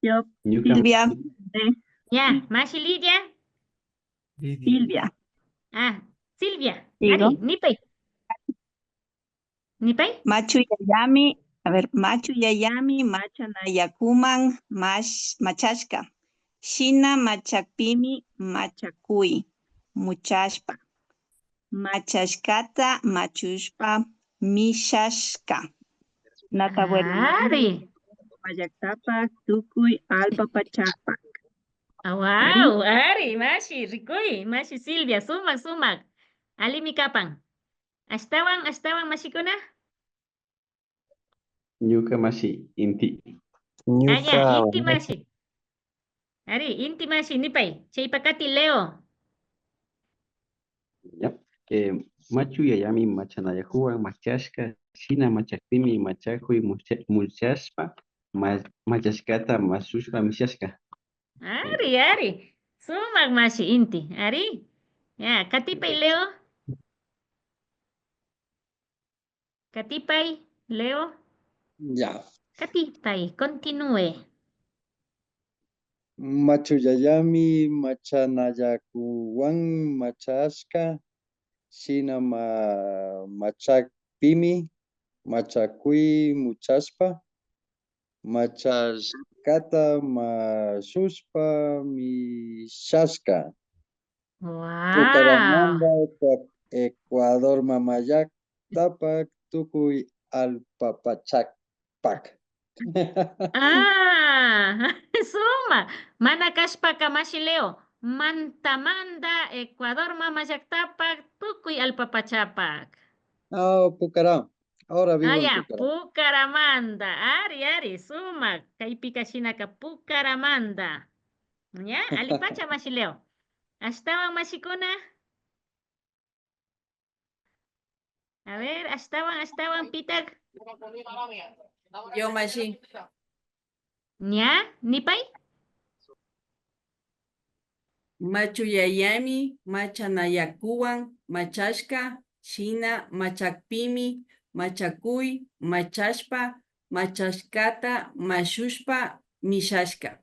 Yo, Ñuka Silvia. Mashi. Ya, mashi Lidia. Lidia. Silvia. Ah, Silvia. Digo. Ari, nipay. Nipay. Machu yayami, a ver, machu yayami machana yakuman mash-, machashka. Shina machakpimi machakuy muchashpa. Machashkata machushpa mishashka. Nata bueno. Ari. Llaktapak tukuy allpa pachapak. Ah, wow, ari, mashi, rikuy, mashi Silvia, sumak, sumak. Allimi kapan. Ashtawan, ashtawan, mashikuna. Ñuka mashi Inti. Ah, ya, ñuka Inti mashi. Ari, Inti mashi, nipay. Chaypa kati Leo. Ya. Eh, machu yayami machanayakuwan machashka, shina machakpimi machakuy mucha-, muchashpa, ma-, machashkata mashushpa mishashka. Ari, ari. Sumak mashi Inti. Ari. Ya, katipay Leo. Katipay, Leo. Ya. Katipay, continúe. Machu yayami machanayakuwan machashka, shina ma-, machakpimi machakuy muchashpa, machashkata mashushpa mishashka. Wow. Pucaramanta, Ecua-, Ecuador mamallaktapa tukuy allpa pachapak. Ah, sumak. Mana kashpaka mashi Leo. Mantamanta, Ecuador mamallaktapa tukuy allpa pachapak. Oh, Pucaram. Ahora vivo en Pucaram. Ah, ya, Pucaramanta. Ari, ari, sumak. Kaypika shinaka Pucaramanta. Ya, allipacha mashi Leo. Ashtawan mashikuna. A ver, ashtawan, ashtawan, pitak. Yo mashi. Ña, nipay. Machu yayami machanayakuwan machashka, shina machakpimi machakuy machashpa, machashkata mashushpa mishashka.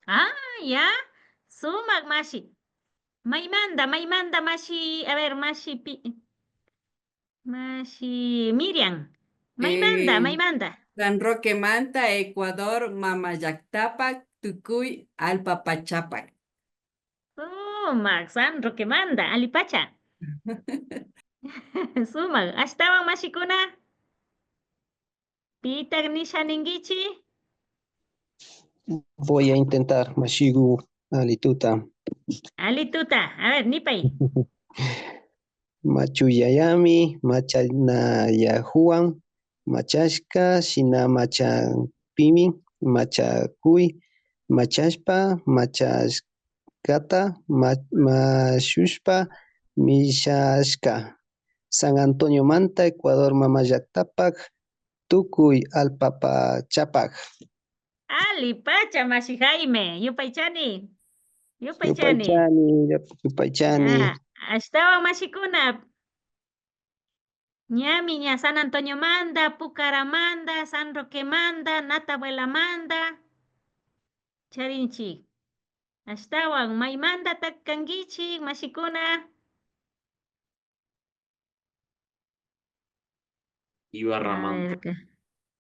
Ah, ya. Sumak mashi. Maymanta, maymanta mashi, a ver, mashi pi-, mashi Miriam. Maymanta, eh, maymanta. San Roquemanta, Ecuador, mamallaktapa tukuy allpa pachapak. Sumak, San Roquemanta, allipacha. Sumak, ashtawan mashikuna. Pitak nisha ninkichi? Voy a intentar, mashigu, alituta. Alituta, a ver, nipay. Machu yayami machanayakuwan machashka, shina machakpimi machakuy machashpa, machashkata ma-, mashushpa mishashka. San Antoniomanta, Ecuador mamallaktapa tukuy allpa pachapak. Allipacha, mashi Jaime. Yupaychani. Yupaychani. Yupaychani, yup-, yupaychani. Ah, ashtawan mashikuna. Ñami ña San Antoniomanta, Pucaramanta, San Roquemanta, Natabuelamanta charinchik. Ashtawan maymantatak kankichik, mashikuna? Ibarramanta. A ver, acá.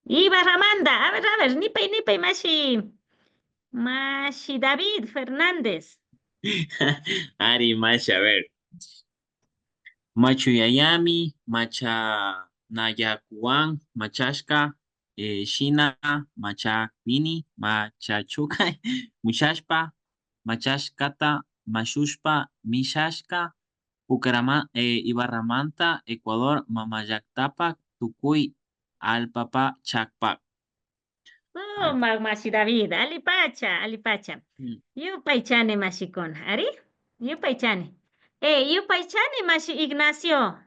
Ibarramanta. A ver, a ver, nipay, nipay, mashi, mashi David Fernández. Ari, mashi, a ver. Machu yayami machanayakuwan machashka, eh, shina machakpimi machachukay mushashpa, machashkata mashushpa mishashka, Pucarama-, eh, Ibarramanta, Ecuador mamallaktapa tukuy allpa pachakpak. Sumak, mashi David, allipacha, allipacha. Mm. Yupaychani mashikuna, ari? Yupaychani. Eh, yupaychani mashi Ignacio.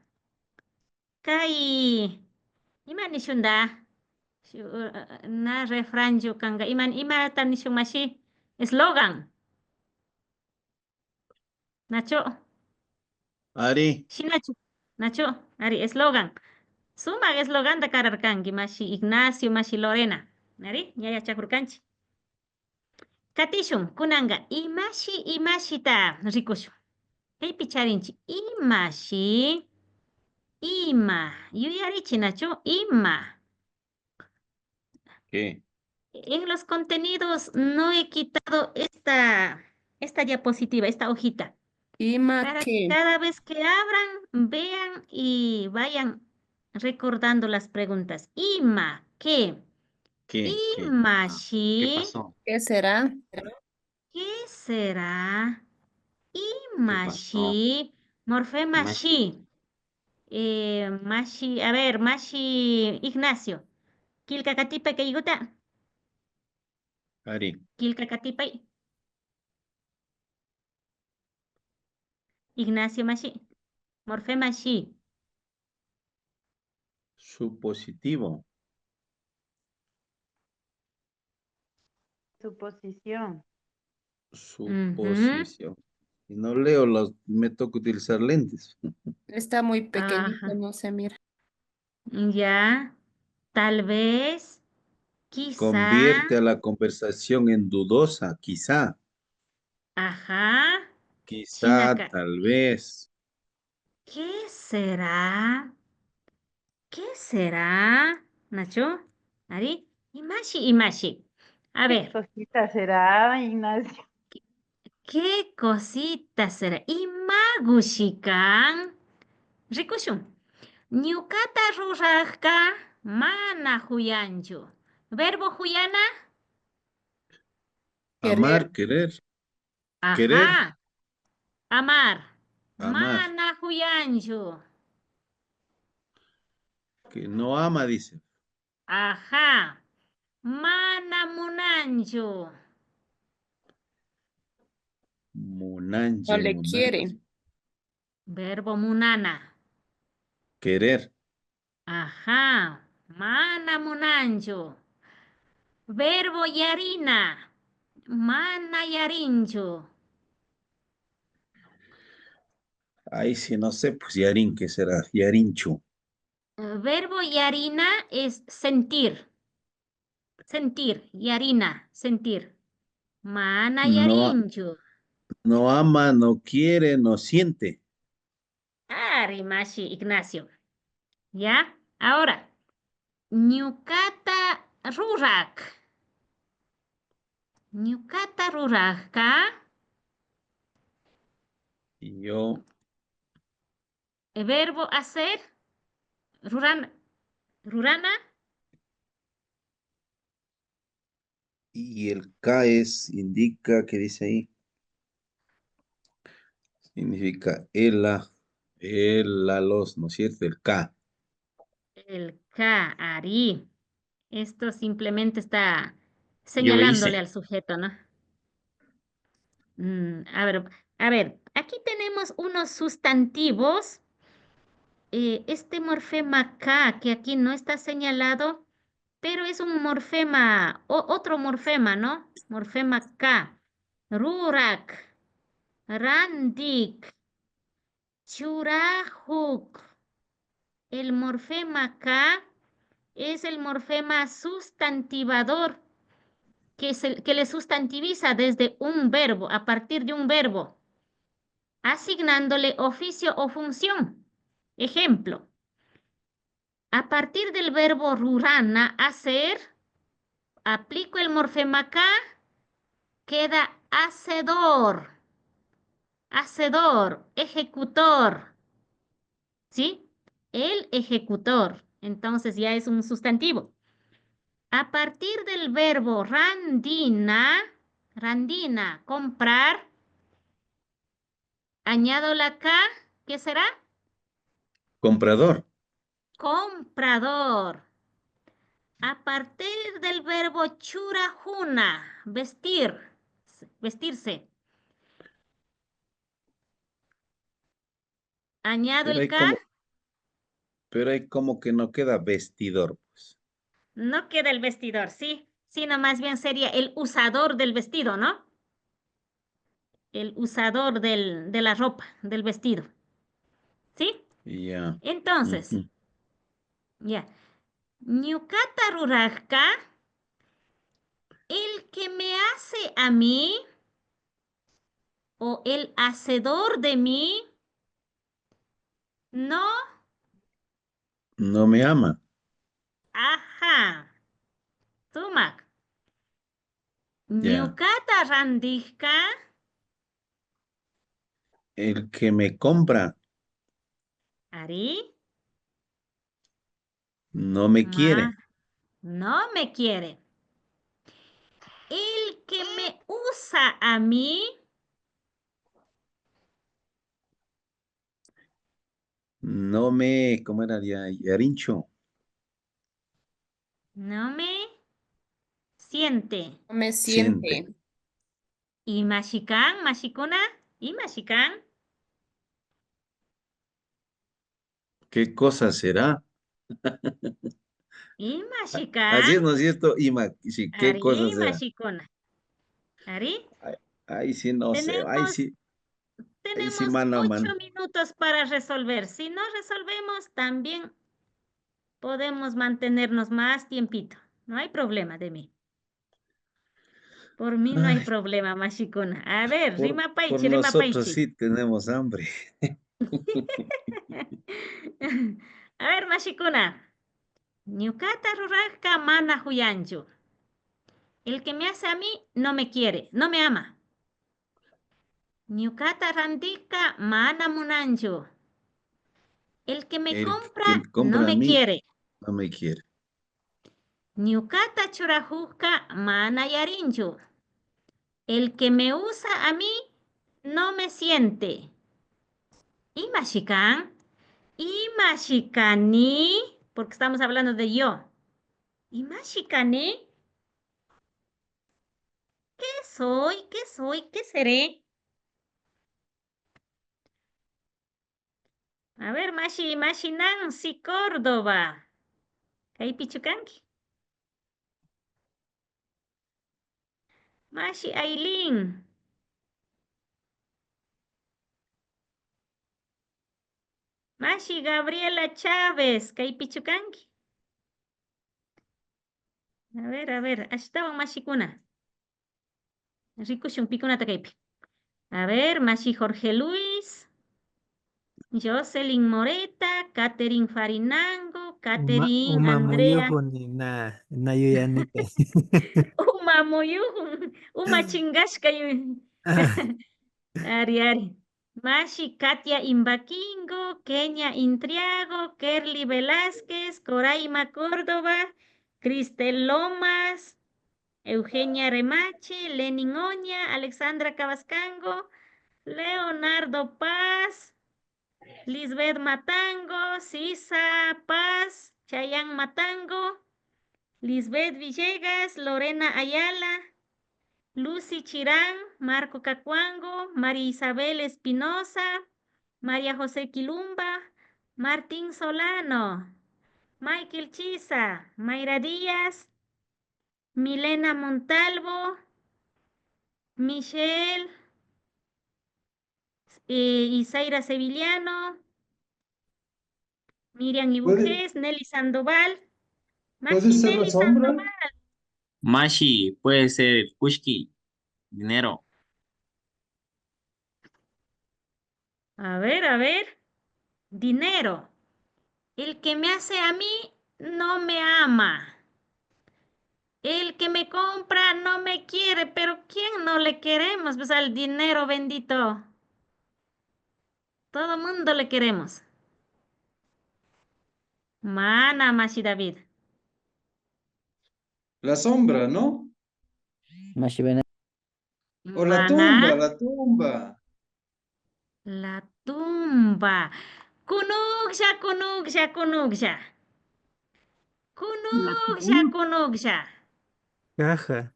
Kay, ima nishunda? Shu-, na refranchu kanka. Ima, imata nishun mashi? Eslogan. Nachu? Ari. Shinachu? Nachu? Ari, eslogan. Sumak esloganta kararkanki, mashi Ignacio, mashi Lorena. Ari, ña yachakurkanchik. Katishun, kunanka imashi, imashita rikushun. Kaypi charinchik, imashi, ima, yuyarichinachu, ima. ¿Qué? En los contenidos no he quitado esta, esta diapositiva, esta hojita. Ima, para que cada vez que abran, vean y vayan recordando las preguntas. Ima, ¿qué? ¿Qué? ¿Qué? Ah, ¿qué pasó? Imashi. ¿Qué será? ¿Qué será? ¿Qué pasó? Imashi. Morfema shi. Eh, mashi, a ver, mashi Ignacio. Killkakatipay kaykuta. Ari. Killkakatipay. Ignacio mashi. Morfema shi. Supositivo. Suposición. Suposición. Y no leo los, me toca utilizar lentes. Está muy pequeñito, ajá, no se mira. Ya, tal vez, quizá. Convierte a la conversación en dudosa, quizá. Ajá. Quizá, shinaka, tal vez. ¿Qué será? ¿Qué será? Nachu? Ari, imashi, imashi. A ver. ¿Qué cosita será, Ignacio? ¿Qué, qué cosita será? Imagushi kan. Rikushun. Ñukata rurakka mana juyanchu. Verbo juyana. Amar, querer. Querer. Ajá. Amar. Amar. Mana juyanchu. Que no ama, dice. Ajá. Mana munanchu. Munanchu, no le quiere. Verbo munana. Querer. Ajá, mana munanchu. Verbo yarina, mana yarinchu. Ahí sí no sé, pues yarin, ¿qué será? Yarinchu. Eh, verbo yarina es sentir. Sentir, yarina, sentir. Mana yarinchu. No ama, no quiere, no siente. Ari, mashi Ignacio. Ya, ahora, ñukata rurak. Ñukata rurakka. Yo. El verbo hacer, ruran-, rurana. Y el ka es, indica, ¿qué dice ahí? Significa ela, elalos, ¿no es cierto? El ka. El ka, ari. Esto simplemente está señalándole al sujeto, ¿no? Mm, a ver, a ver, aquí tenemos unos sustantivos. Eh, este morfema ka, que aquí no está señalado, pero es un morfema, o-, otro morfema, ¿no? Morfema ka. Rurak, randik, churajuk. El morfema ka es el morfema sustantivador que se, que le sustantiviza desde un verbo, a partir de un verbo, asignándole oficio o función. Ejemplo, a partir del verbo rurana, hacer, aplico el morfema ka, queda hacedor, hacedor, ejecutor. ¿Sí? El ejecutor. Entonces ya es un sustantivo. A partir del verbo randina, randina, comprar, añado la ka, ¿qué será? Comprador. Comprador. A partir del verbo churajuna, vestir, vestirse. Añado el ka. Pero ahí como que no queda vestidor, pues. No queda el vestidor, sí, sino más bien sería el usador del vestido, ¿no? El usador del, de la ropa, del vestido. ¿Sí? Ya. Entonces, ya. Ñukata rurakka, El que me hace a mí o el hacedor de mí, no. No me ama. Ajá. Sumak. Ya. Ñukata randikka. El que me compra. Ari. No me quiere. Ma-, no me quiere. El que me usa a mí. No me, ¿cómo era? Ya, yarinchu. No me siente. No me siente. Siente. Imashi kan, mashikuna? Imashi kan? ¿Qué cosa será? Imashi kan? Así es, ¿no es cierto? Ima-, sí, ¿qué Ari, cosa será? Mashikuna. Ari. Ay, ay, sí, no sé. Ay, tenemos, sí. Ay, sí, tenemos mano, ocho mano. Minutos para resolver. Si no resolvemos, también podemos mantenernos más tiempito. No hay problema de mí. Por mí no hay problema, mashikuna. A ver, por, rimapaychi, por nosotros rimapaychi. Sí tenemos hambre. A ver, mashikuna. Ñukata rurakka mana juyanchu. El que me hace a mí no me quiere, no me ama. Ñukata randikka mana munanchu. El que me compra no me quiere. No me quiere. Ñukata churajukka mana yarinchu. El que me usa a mí no me siente. Imashi kan? Imashi kani? Porque estamos hablando de yo. Imashi kani? ¿Qué soy? ¿Qué soy? ¿Qué seré? A ver, mashi, mashi Nancy Córdoba. ¿Kaypichu kanki? Mashi Aileen. Mashi Gabriela Chávez, ¿kaypichu kanki? A ver, a ver, ashtawan mashikuna. Rikushun pikunata kaypi. A ver, mashi Jorge Luis, Jocelyn Moreta, Catherine Farinango, Catherine, Andrea. Uma Muyujun, na, na yuyanita. Uma Muyujun, Uma Chingashka yu-, Ah. Ari, ari. Mashi Katia Imbaquingo, Kenia Intriago, Kerly Velázquez, Coraima Córdoba, Cristel Lomas, Eugenia Remache, Lenin Oña, Alexandra Cabascango, Leonardo Paz, Lisbeth Matango, Sisa Paz, Chayan Matango, Lisbeth Villegas, Lorena Ayala, Lucy Chirán, Marco Cacuango, María Isabel Espinosa, María José Quilumba, Martín Solano, Michael Chisa, Mayra Díaz, Milena Montalvo, Michelle, eh, Isaira Sevillano, Miriam Ibujes, Nelly Sandoval. Mashi Nelly Sandoval. Mashi, puede ser kushki, dinero. A ver, a ver. Dinero. El que me hace a mí no me ama. El que me compra no me quiere, pero ¿quién no le queremos? Pues al dinero bendito. Todo mundo le queremos. Mana, mashi David. La sombra, ¿no? Mashi Bene. O la tumba, la tumba. La tumba. Kunuklla, kunuklla, kunuklla. Kunuklla, kunuklla. Caja.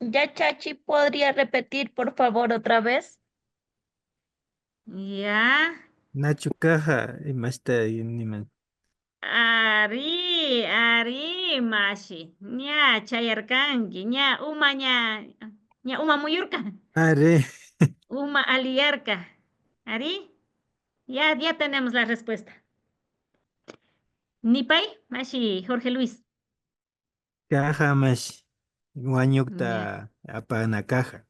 Yachachi, ¿podría repetir, por favor, otra vez? Ya. Nachu caja, imashta nima. Ari, ari, mashi. Ña chayarkanki, ña uma, ña, ña uma muyurka. Ari. Uma aliyarka. Ari. Ya, ya tenemos la respuesta. Nipay, mashi Jorge Luis. Caja, mashi. Wañukta apana kaja.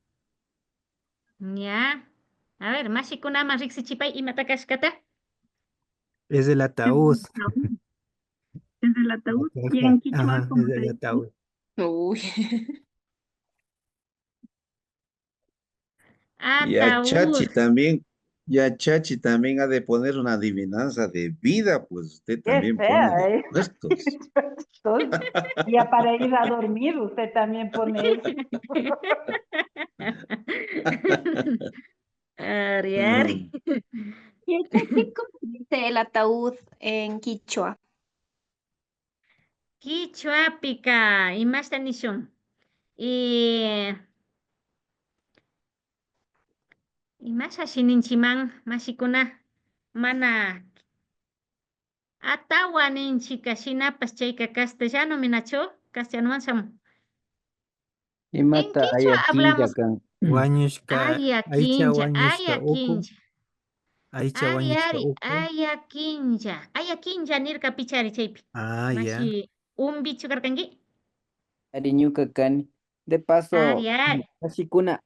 Ya. A ver, mashikunaman riksichipay imata kashkata. Es el ataúd. Es el ataúd. Y en quichua, ¿cómo se dice? Uy. Ya Chachi también, ya Chachi también ha de poner una adivinanza de vida, pues usted también pone puestos. Ya para ir a dormir usted también pone eso. Ari, ari. ¿Y cómo dice el ataúd en quichua? Kichwapika imashta nishun. Y imashashi ninchiman mashikuna, mana atawa ninchika shinapash chayka castellano minachu, castellanoman shamun. Imata aya kinlla kan? Wañushka, aya kinlla, aya kinlla. Ari, ari, aya kinlla, aya kinlla nirka pichari chaypi. Ah, ya. Mashi umbichu karkanki? Ari, ñuka kani. De paso, mashikuna,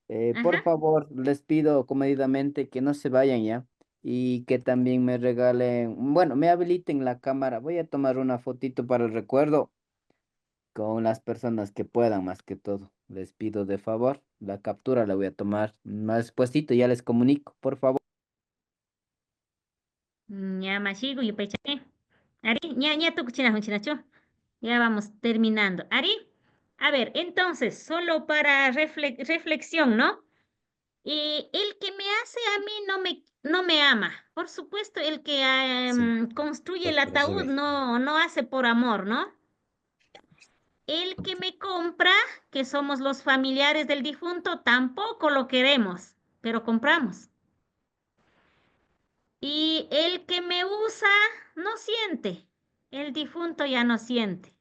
eh, por favor, les pido comedidamente que no se vayan, ¿ya? Y que también me regalen, bueno, me habiliten la cámara. Voy a tomar una fotito para el recuerdo con las personas que puedan, más que todo. Les pido de favor, la captura la voy a tomar más despuesito, ya les comunico, por favor. Ña mashiku yupaychani. Ari, ña, ña tukuchinakunchinachu. Ya vamos terminando. Ari, a ver, entonces, solo para refle- reflexión, ¿no? Y el que me hace a mí no me, no me ama. Por supuesto, el que em, construye el ataúd no, no hace por amor, ¿no? El que me compra, que somos los familiares del difunto, tampoco lo queremos, pero compramos. Y el que me usa, no siente. El difunto ya no siente.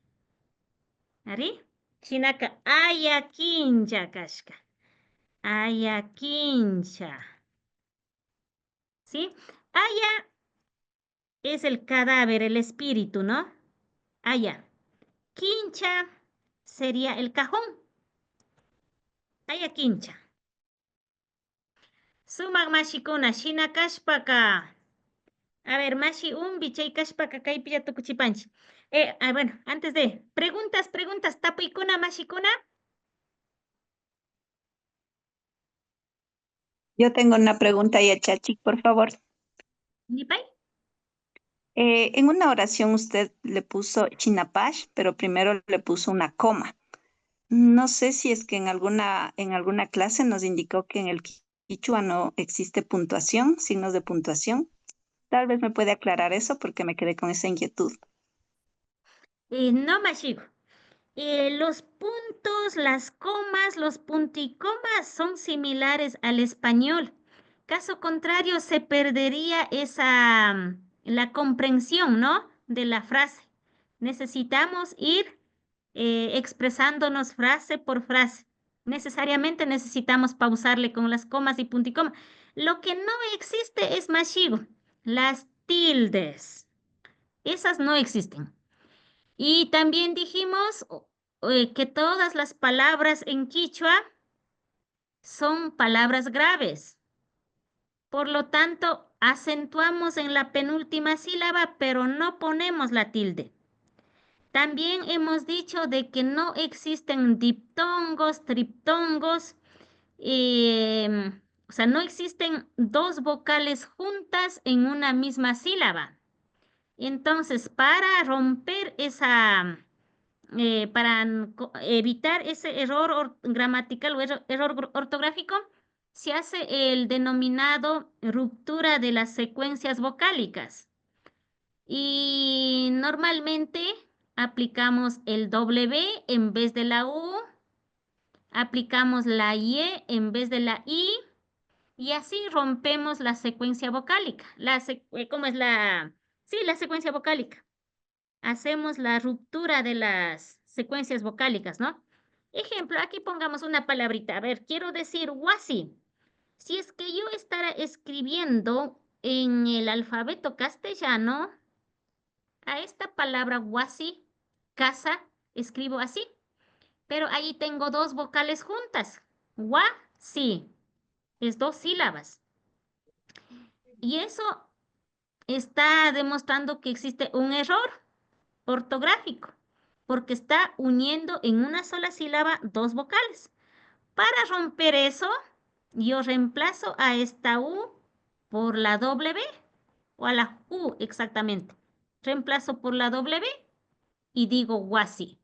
Ari? Shinaka aya kinlla kashka. Aya kinlla. ¿Sí? Aya es el cadáver, el espíritu, ¿no? Aya. Kincha sería el cajón. Aya kincha. Sumak mashikuna, shina kashpaka. A ver, mashi umbi chay kashpaka kaypilla tukuchipanchi. Eh, ah, bueno, antes de, preguntas, preguntas, tapuykuna, mashikuna. Yo tengo una pregunta, Yachachik, por favor. Nipay. Eh, en una oración usted le puso chinapash, pero primero le puso una coma. No sé si es que en alguna, en alguna clase nos indicó que en el quichua no existe puntuación, signos de puntuación. Tal vez me puede aclarar eso porque me quedé con esa inquietud. Eh, no, mashiku. Eh, los puntos, las comas, los punticomas son similares al español. Caso contrario, se perdería esa, mm, la comprensión, ¿no? De la frase. Necesitamos ir eh, expresándonos frase por frase. Necesariamente necesitamos pausarle con las comas y punticoma. Lo que no existe es mashiku, las tildes. Esas no existen. Y también dijimos eh, que todas las palabras en quichua son palabras graves. Por lo tanto, acentuamos en la penúltima sílaba, pero no ponemos la tilde. También hemos dicho de que no existen diptongos, triptongos, em, o sea, no existen dos vocales juntas en una misma sílaba. Entonces, para romper esa, eh, para n- co- evitar ese error or- gramatical o erro- error gr- ortográfico, se hace el denominado ruptura de las secuencias vocálicas. Y normalmente aplicamos el W en vez de la U, aplicamos la Y en vez de la I, y así rompemos la secuencia vocálica. La sec- eh, ¿cómo es la? Sí, la secuencia vocálica. Hacemos la ruptura de las secuencias vocálicas, ¿no? Ejemplo, aquí pongamos una palabrita. A ver, quiero decir wasi. Si es que yo estará escribiendo en el alfabeto castellano, a esta palabra wasi, casa, escribo así. Pero ahí tengo dos vocales juntas. Wa, si. Es dos sílabas. Y eso está demostrando que existe un error ortográfico, porque está uniendo en una sola sílaba dos vocales. Para romper eso, yo reemplazo a esta U por la W, o a la U exactamente. Reemplazo por la W y digo wasi.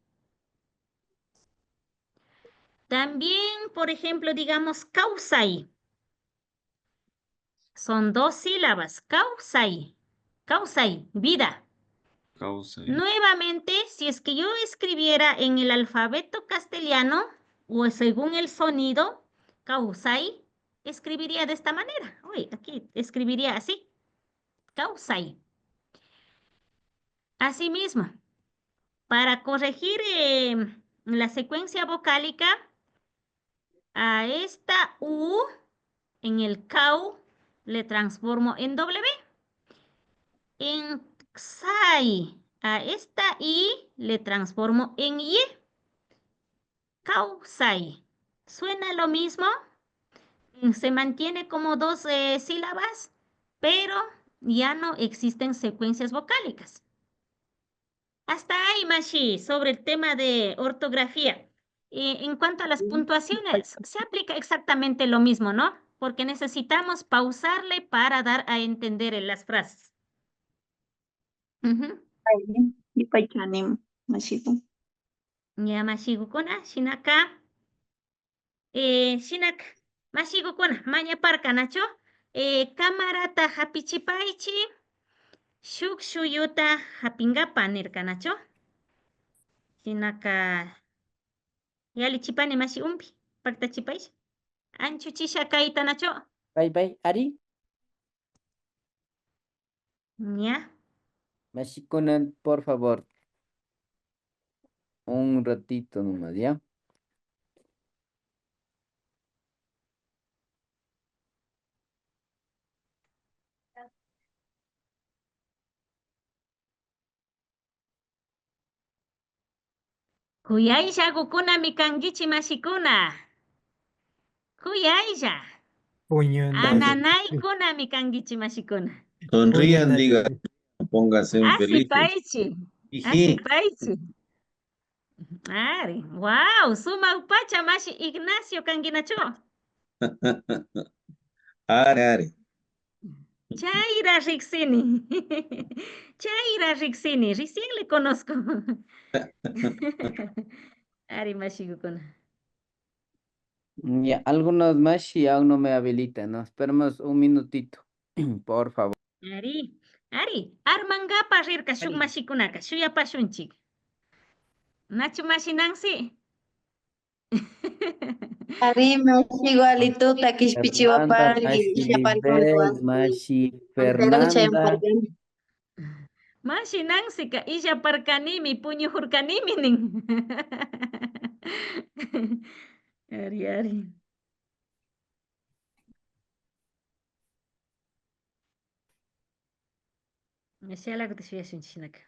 También, por ejemplo, digamos kawsay. Son dos sílabas. Kawsay. Kawsay, vida. Kawsay. Nuevamente, si es que yo escribiera en el alfabeto castellano o según el sonido, kawsay, escribiría de esta manera. Uy, aquí escribiría así. Kawsay. Asimismo, para corregir, eh, la secuencia vocálica, a esta U en el kaw le transformo en W. En ksay, a esta I le transformo en Y. Kawsay. Suena lo mismo. Mm, se mantiene como dos, eh, sílabas, pero ya no existen secuencias vocálicas. Hasta ahí, mashi, sobre el tema de ortografía. Eh, en cuanto a las puntuaciones, se aplica exactamente lo mismo, ¿no? Porque necesitamos pausarle para dar a entender en las frases. Ujú. Yupaychani, mashiku. Ya, mashikukuna, shinaka, eh, shinaka, mashikukuna, mañaparka, nachu? Eh, camarata hapichipaychi, shuk shuyuta hapingapa nirka, nachu? Shinaka, yalichipani mashi Umpi, paktachipaychi. Anchuchisha kayta, nachu? Bye, bye, ari. Ya. Mashikuna, por favor. Un ratito nomás, ¿ya? Kuyayllakukunami kankichi, mashikuna. Kuyaylla. Puñunazo. Ananaykunami kankichi, mashikuna. Sonrían, diga, pónganse un feliz. Asipaychi. Iji. Asipaychi. Ari, wow, sumak pacha mashi Ignacio kankinachu. Ari, ari. Chayra riksini. Chayra riksini. Recién le conozco. Ari, mashikukuna. Ya, algunos mashi aún no me habilitan, ¿no? Esperemos un minutito, por favor. Ari, ari, armangapa rirka shuk mashikunaka, shuyapashunchik. Nachu mashi Nancy? Ari, mashi Gualituta kishpichiwapanki, mashi Lisbeth, mashi Fernanda. Mashi Nancika, illaparkanimi, puñujurkanimi nin. Ari, ari. Shinallakuta shuyashunchik shinaka.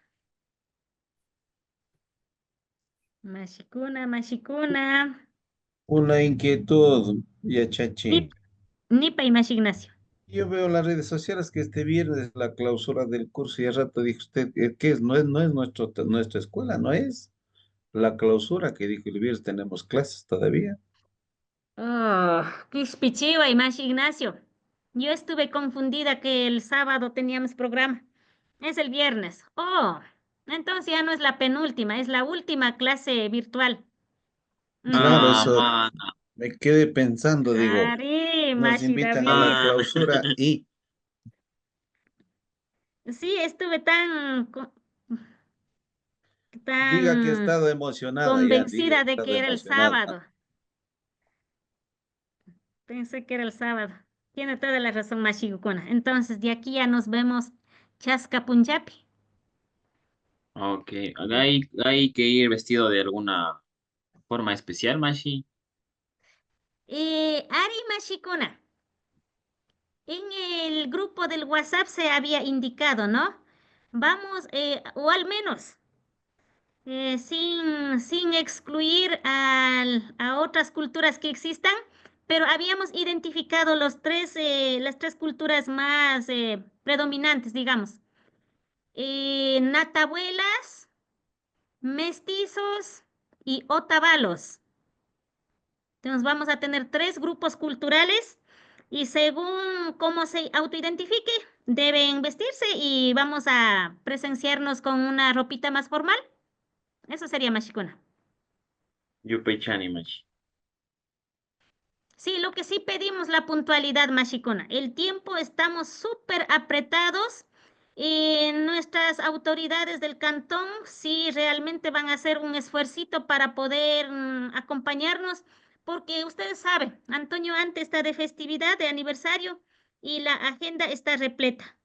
Mashikuna, mashikuna. Una inquietud, yachachin. Nip-, nipay, mashi Ignacio. Yo veo las redes sociales que este viernes la clausura del curso, y al rato dijo usted, eh, que es, no es, no es nuestro, nuestra escuela, no es la clausura que dijo el viernes, tenemos clases todavía. Oh, kishpichiway, mashi Ignacio. Yo estuve confundida que el sábado teníamos programa. Es el viernes. Oh, entonces ya no es la penúltima, es la última clase virtual. Mm. Claro, eso me quedé pensando, digo, nos invitan a la clausura y Sí, estuve tan co-, tan convencida de que era el sábado. Pensé que era el sábado. Tiene toda la razón, mashikukuna. Entonces, de aquí ya nos vemos chaska punllapi. Ok, hay, hay que ir vestido de alguna forma especial, mashi. Eh, ari, mashikuna. En el grupo del WhatsApp se había indicado, ¿no? Vamos, eh, o al menos, eh, sin, sin excluir al- a otras culturas que existan, pero habíamos identificado los tres, eh, las tres culturas más, eh, predominantes, digamos. Eh, natabuelas, mestizos y otavalos. Entonces vamos a tener tres grupos culturales y según cómo se autoidentifique, deben vestirse y vamos a presenciarnos con una ropita más formal. Eso sería, mashikuna. Yupaychani, mashi. Sí, lo que sí pedimos la puntualidad, mashikuna. El tiempo estamos súper apretados y nuestras autoridades del cantón sí realmente van a hacer un esfuercito para poder, mm, acompañarnos, porque ustedes saben, Antonio Ante está de festividad de aniversario y la agenda está repleta.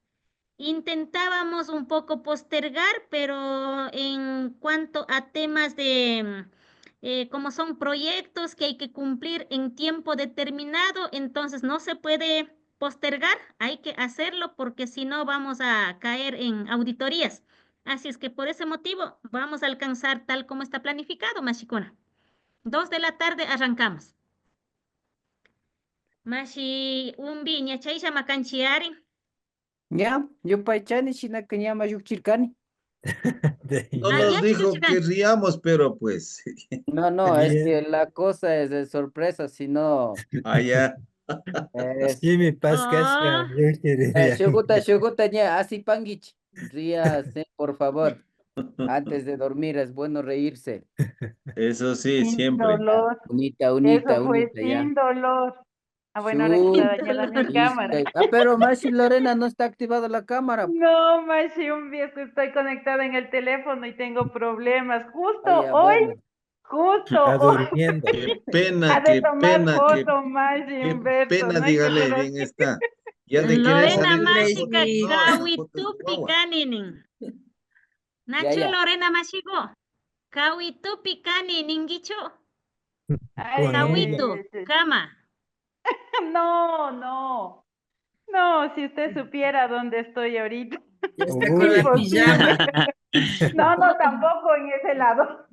Intentábamos un poco postergar, pero en cuanto a temas de, mm, eh, como son proyectos que hay que cumplir en tiempo determinado, entonces no se puede postergar, hay que hacerlo porque si no vamos a caer en auditorías. Así es que por ese motivo vamos a alcanzar tal como está planificado, mashikuna. Dos de la tarde arrancamos. Mashi Umbi, ña chayllama kanchi ari. Ña, yupaychani, shinaka ña mayllukchirkani. No nos dijo que riamos, pero pues. No, no, es que la cosa es de sorpresa, sino. Ah, ya. Shimi paskashka, eh, shukuta, shukuta ña asipankichi. Ríase, por favor. Antes de dormir es bueno reírse. Eso sí, siempre. Sin dolor. Unita, unita, unita, ya. Sin dolor. Ah, bueno, ahora sí está dañada mi cámara. Ah, pero mashi Lorena, no está activada la cámara. No, mashi, un día que estoy conectada en el teléfono y tengo problemas. Justo hoy, justo hoy. Está durmiendo. Qué pena, qué pena, qué pena, dígale, bien está. Ya de querer salir de la foto, no, esa foto es guagua. Lorena mashi, kawitupi kani nin. Nachu Lorena mashiku? Kawitupi kani ninkichu? Ay, ay, ay, ay, ay. Kawitu kama. No, no. No, si usted supiera dónde estoy ahorita. Ya está con la pijama. Imposible. No, no, tampoco en ese lado.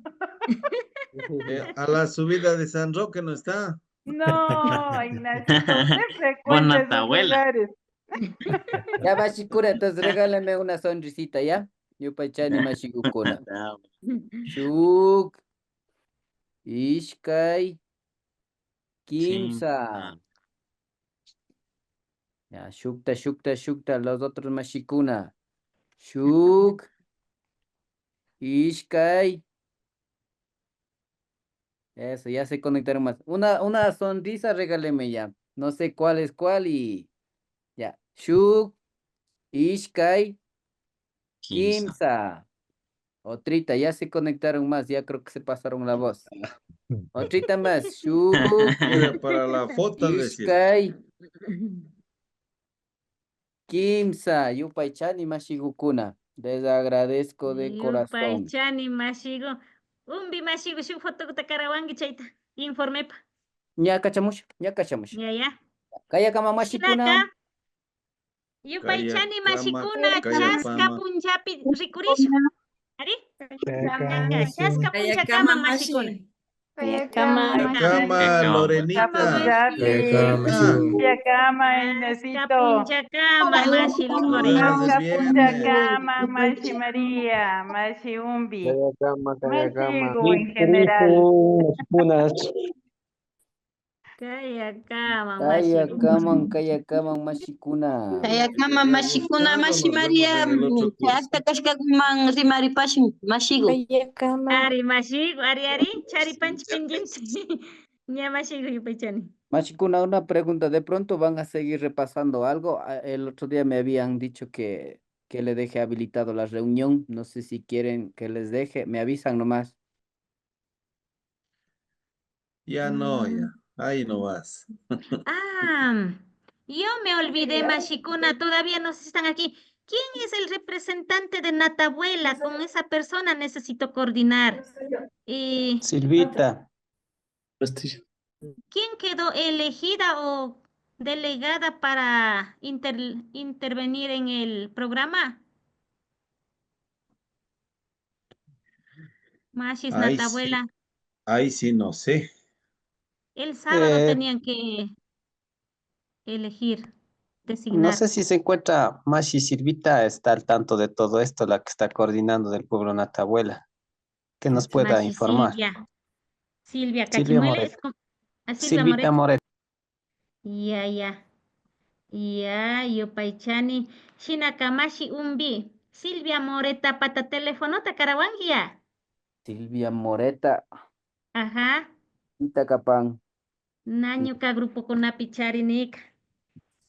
Eh, a la subida de San Roque no está. No, Ignacio, usted frecuenta esos lugares. Ya, mashikuna, entonces regálame una sonrisita, ¿ya? Yupaychani mashikukuna. Shuk, ishkay, kimsa. Ya, shukta, shukta, shukta, los otros mashikuna. Shuk, ishkay. Eso, ya se conectaron más. Una, una sonrisa, regáleme ya. No sé cuál es cuál y ya. Shuk, ishkay, kimsa. Otrita, ya se conectaron más, ya creo que se pasaron la voz. Otrita más, shuk. Mira, para la foto, decir. Ishkay, kimsa, yupaychani mashigukuna. Les agradezco de corazón. Yupaychani mashigu. Umbi mashigu, shuk fotokuta karawanki chayta informepa. Ña kachamusha, ña kachamusha. Ya, ya. Kayakama mashikuna. Shinaka. Yupaychani mashikuna, chaska punllapi rikurishun. Ari? Chaska punllakama mashikuna. Kayakama, Lorenita. Kayakama, Inésito. Chaska punllakama, mashi Lorenita. Chaska punllakama, mashi María, mashi Umbi. Mashigu en general. Kayakama, mashikuna. Kayakama, kayakama, mashikuna. Kayakama, mashikuna, mashi María, chakta kashkakuman rimaripashun, mashigu. Kayakama. Ari, mashigu, ari, ari, charipanchi pendiente. Ña mashigu yupaychani. Mashikuna, una pregunta, de pronto van a seguir repasando algo. A, el otro día me habían dicho que, que le deje habilitado la reunión. No sé si quieren que les deje, me avisan nomás. Ya no, ya. Ahí no vas. Ah, yo me olvidé, mashikuna, todavía no sé si están aquí. ¿Quién es el representante de Natabuela? Con esa persona necesito coordinar. Y Silvita. ¿Quién quedó elegida o delegada para inter- intervenir en el programa? Mashis Ahí Nata sí, abuela. Ahí sí no sé. El sábado Eh, tenían que elegir, no designar. Sé si se encuentra Mashi Silvita, está al tanto de todo esto, la que está coordinando del pueblo Nata abuela, que nos pueda Mashi informar. Silvia. Silvia Silvia Cachimueles. Moreta. ¿Cómo? Ah, Silvia Moreta. Moreta. Ya, ya. Ya, yupaychani. Shinaka mashi Umbi. Silvia Moreta pata telefonota karawankiya. Silvia Moreta. Ajá. Ita kapan. Na ñuka grupokunapi charinika.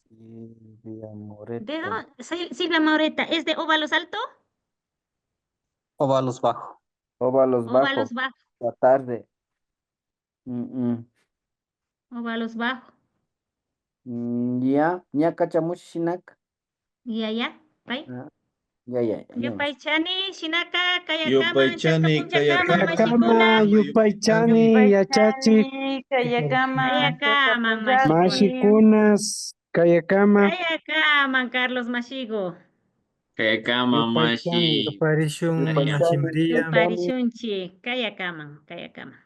Silvia Moreta. ¿De dónde? Sil- Silvia Moreta, ¿es de Óvalos Alto? Ovalos Bajo. Ovalos Bajo. Óvalos Bajo. La tarde. Mm, mm. Óvalos Bajo. Mm, ya, ña kachamushi shinaka. Ya, ya. Pay. Ah, ya, ya, ya, ya. Yupaychani, shinaka, kayakaman, Yupaychani, chaskapunchakaman, kayakaman. mashikuna. Yupaychani, yachachik. Kayakaman, mashikuna. Mashikunas, kayakaman. Kayakaman, Carlos mashiku. Kayakaman, mashi. Tuparishun, Yupaychani. Mashi María. Tuparishunchik, kayakaman, kayakaman.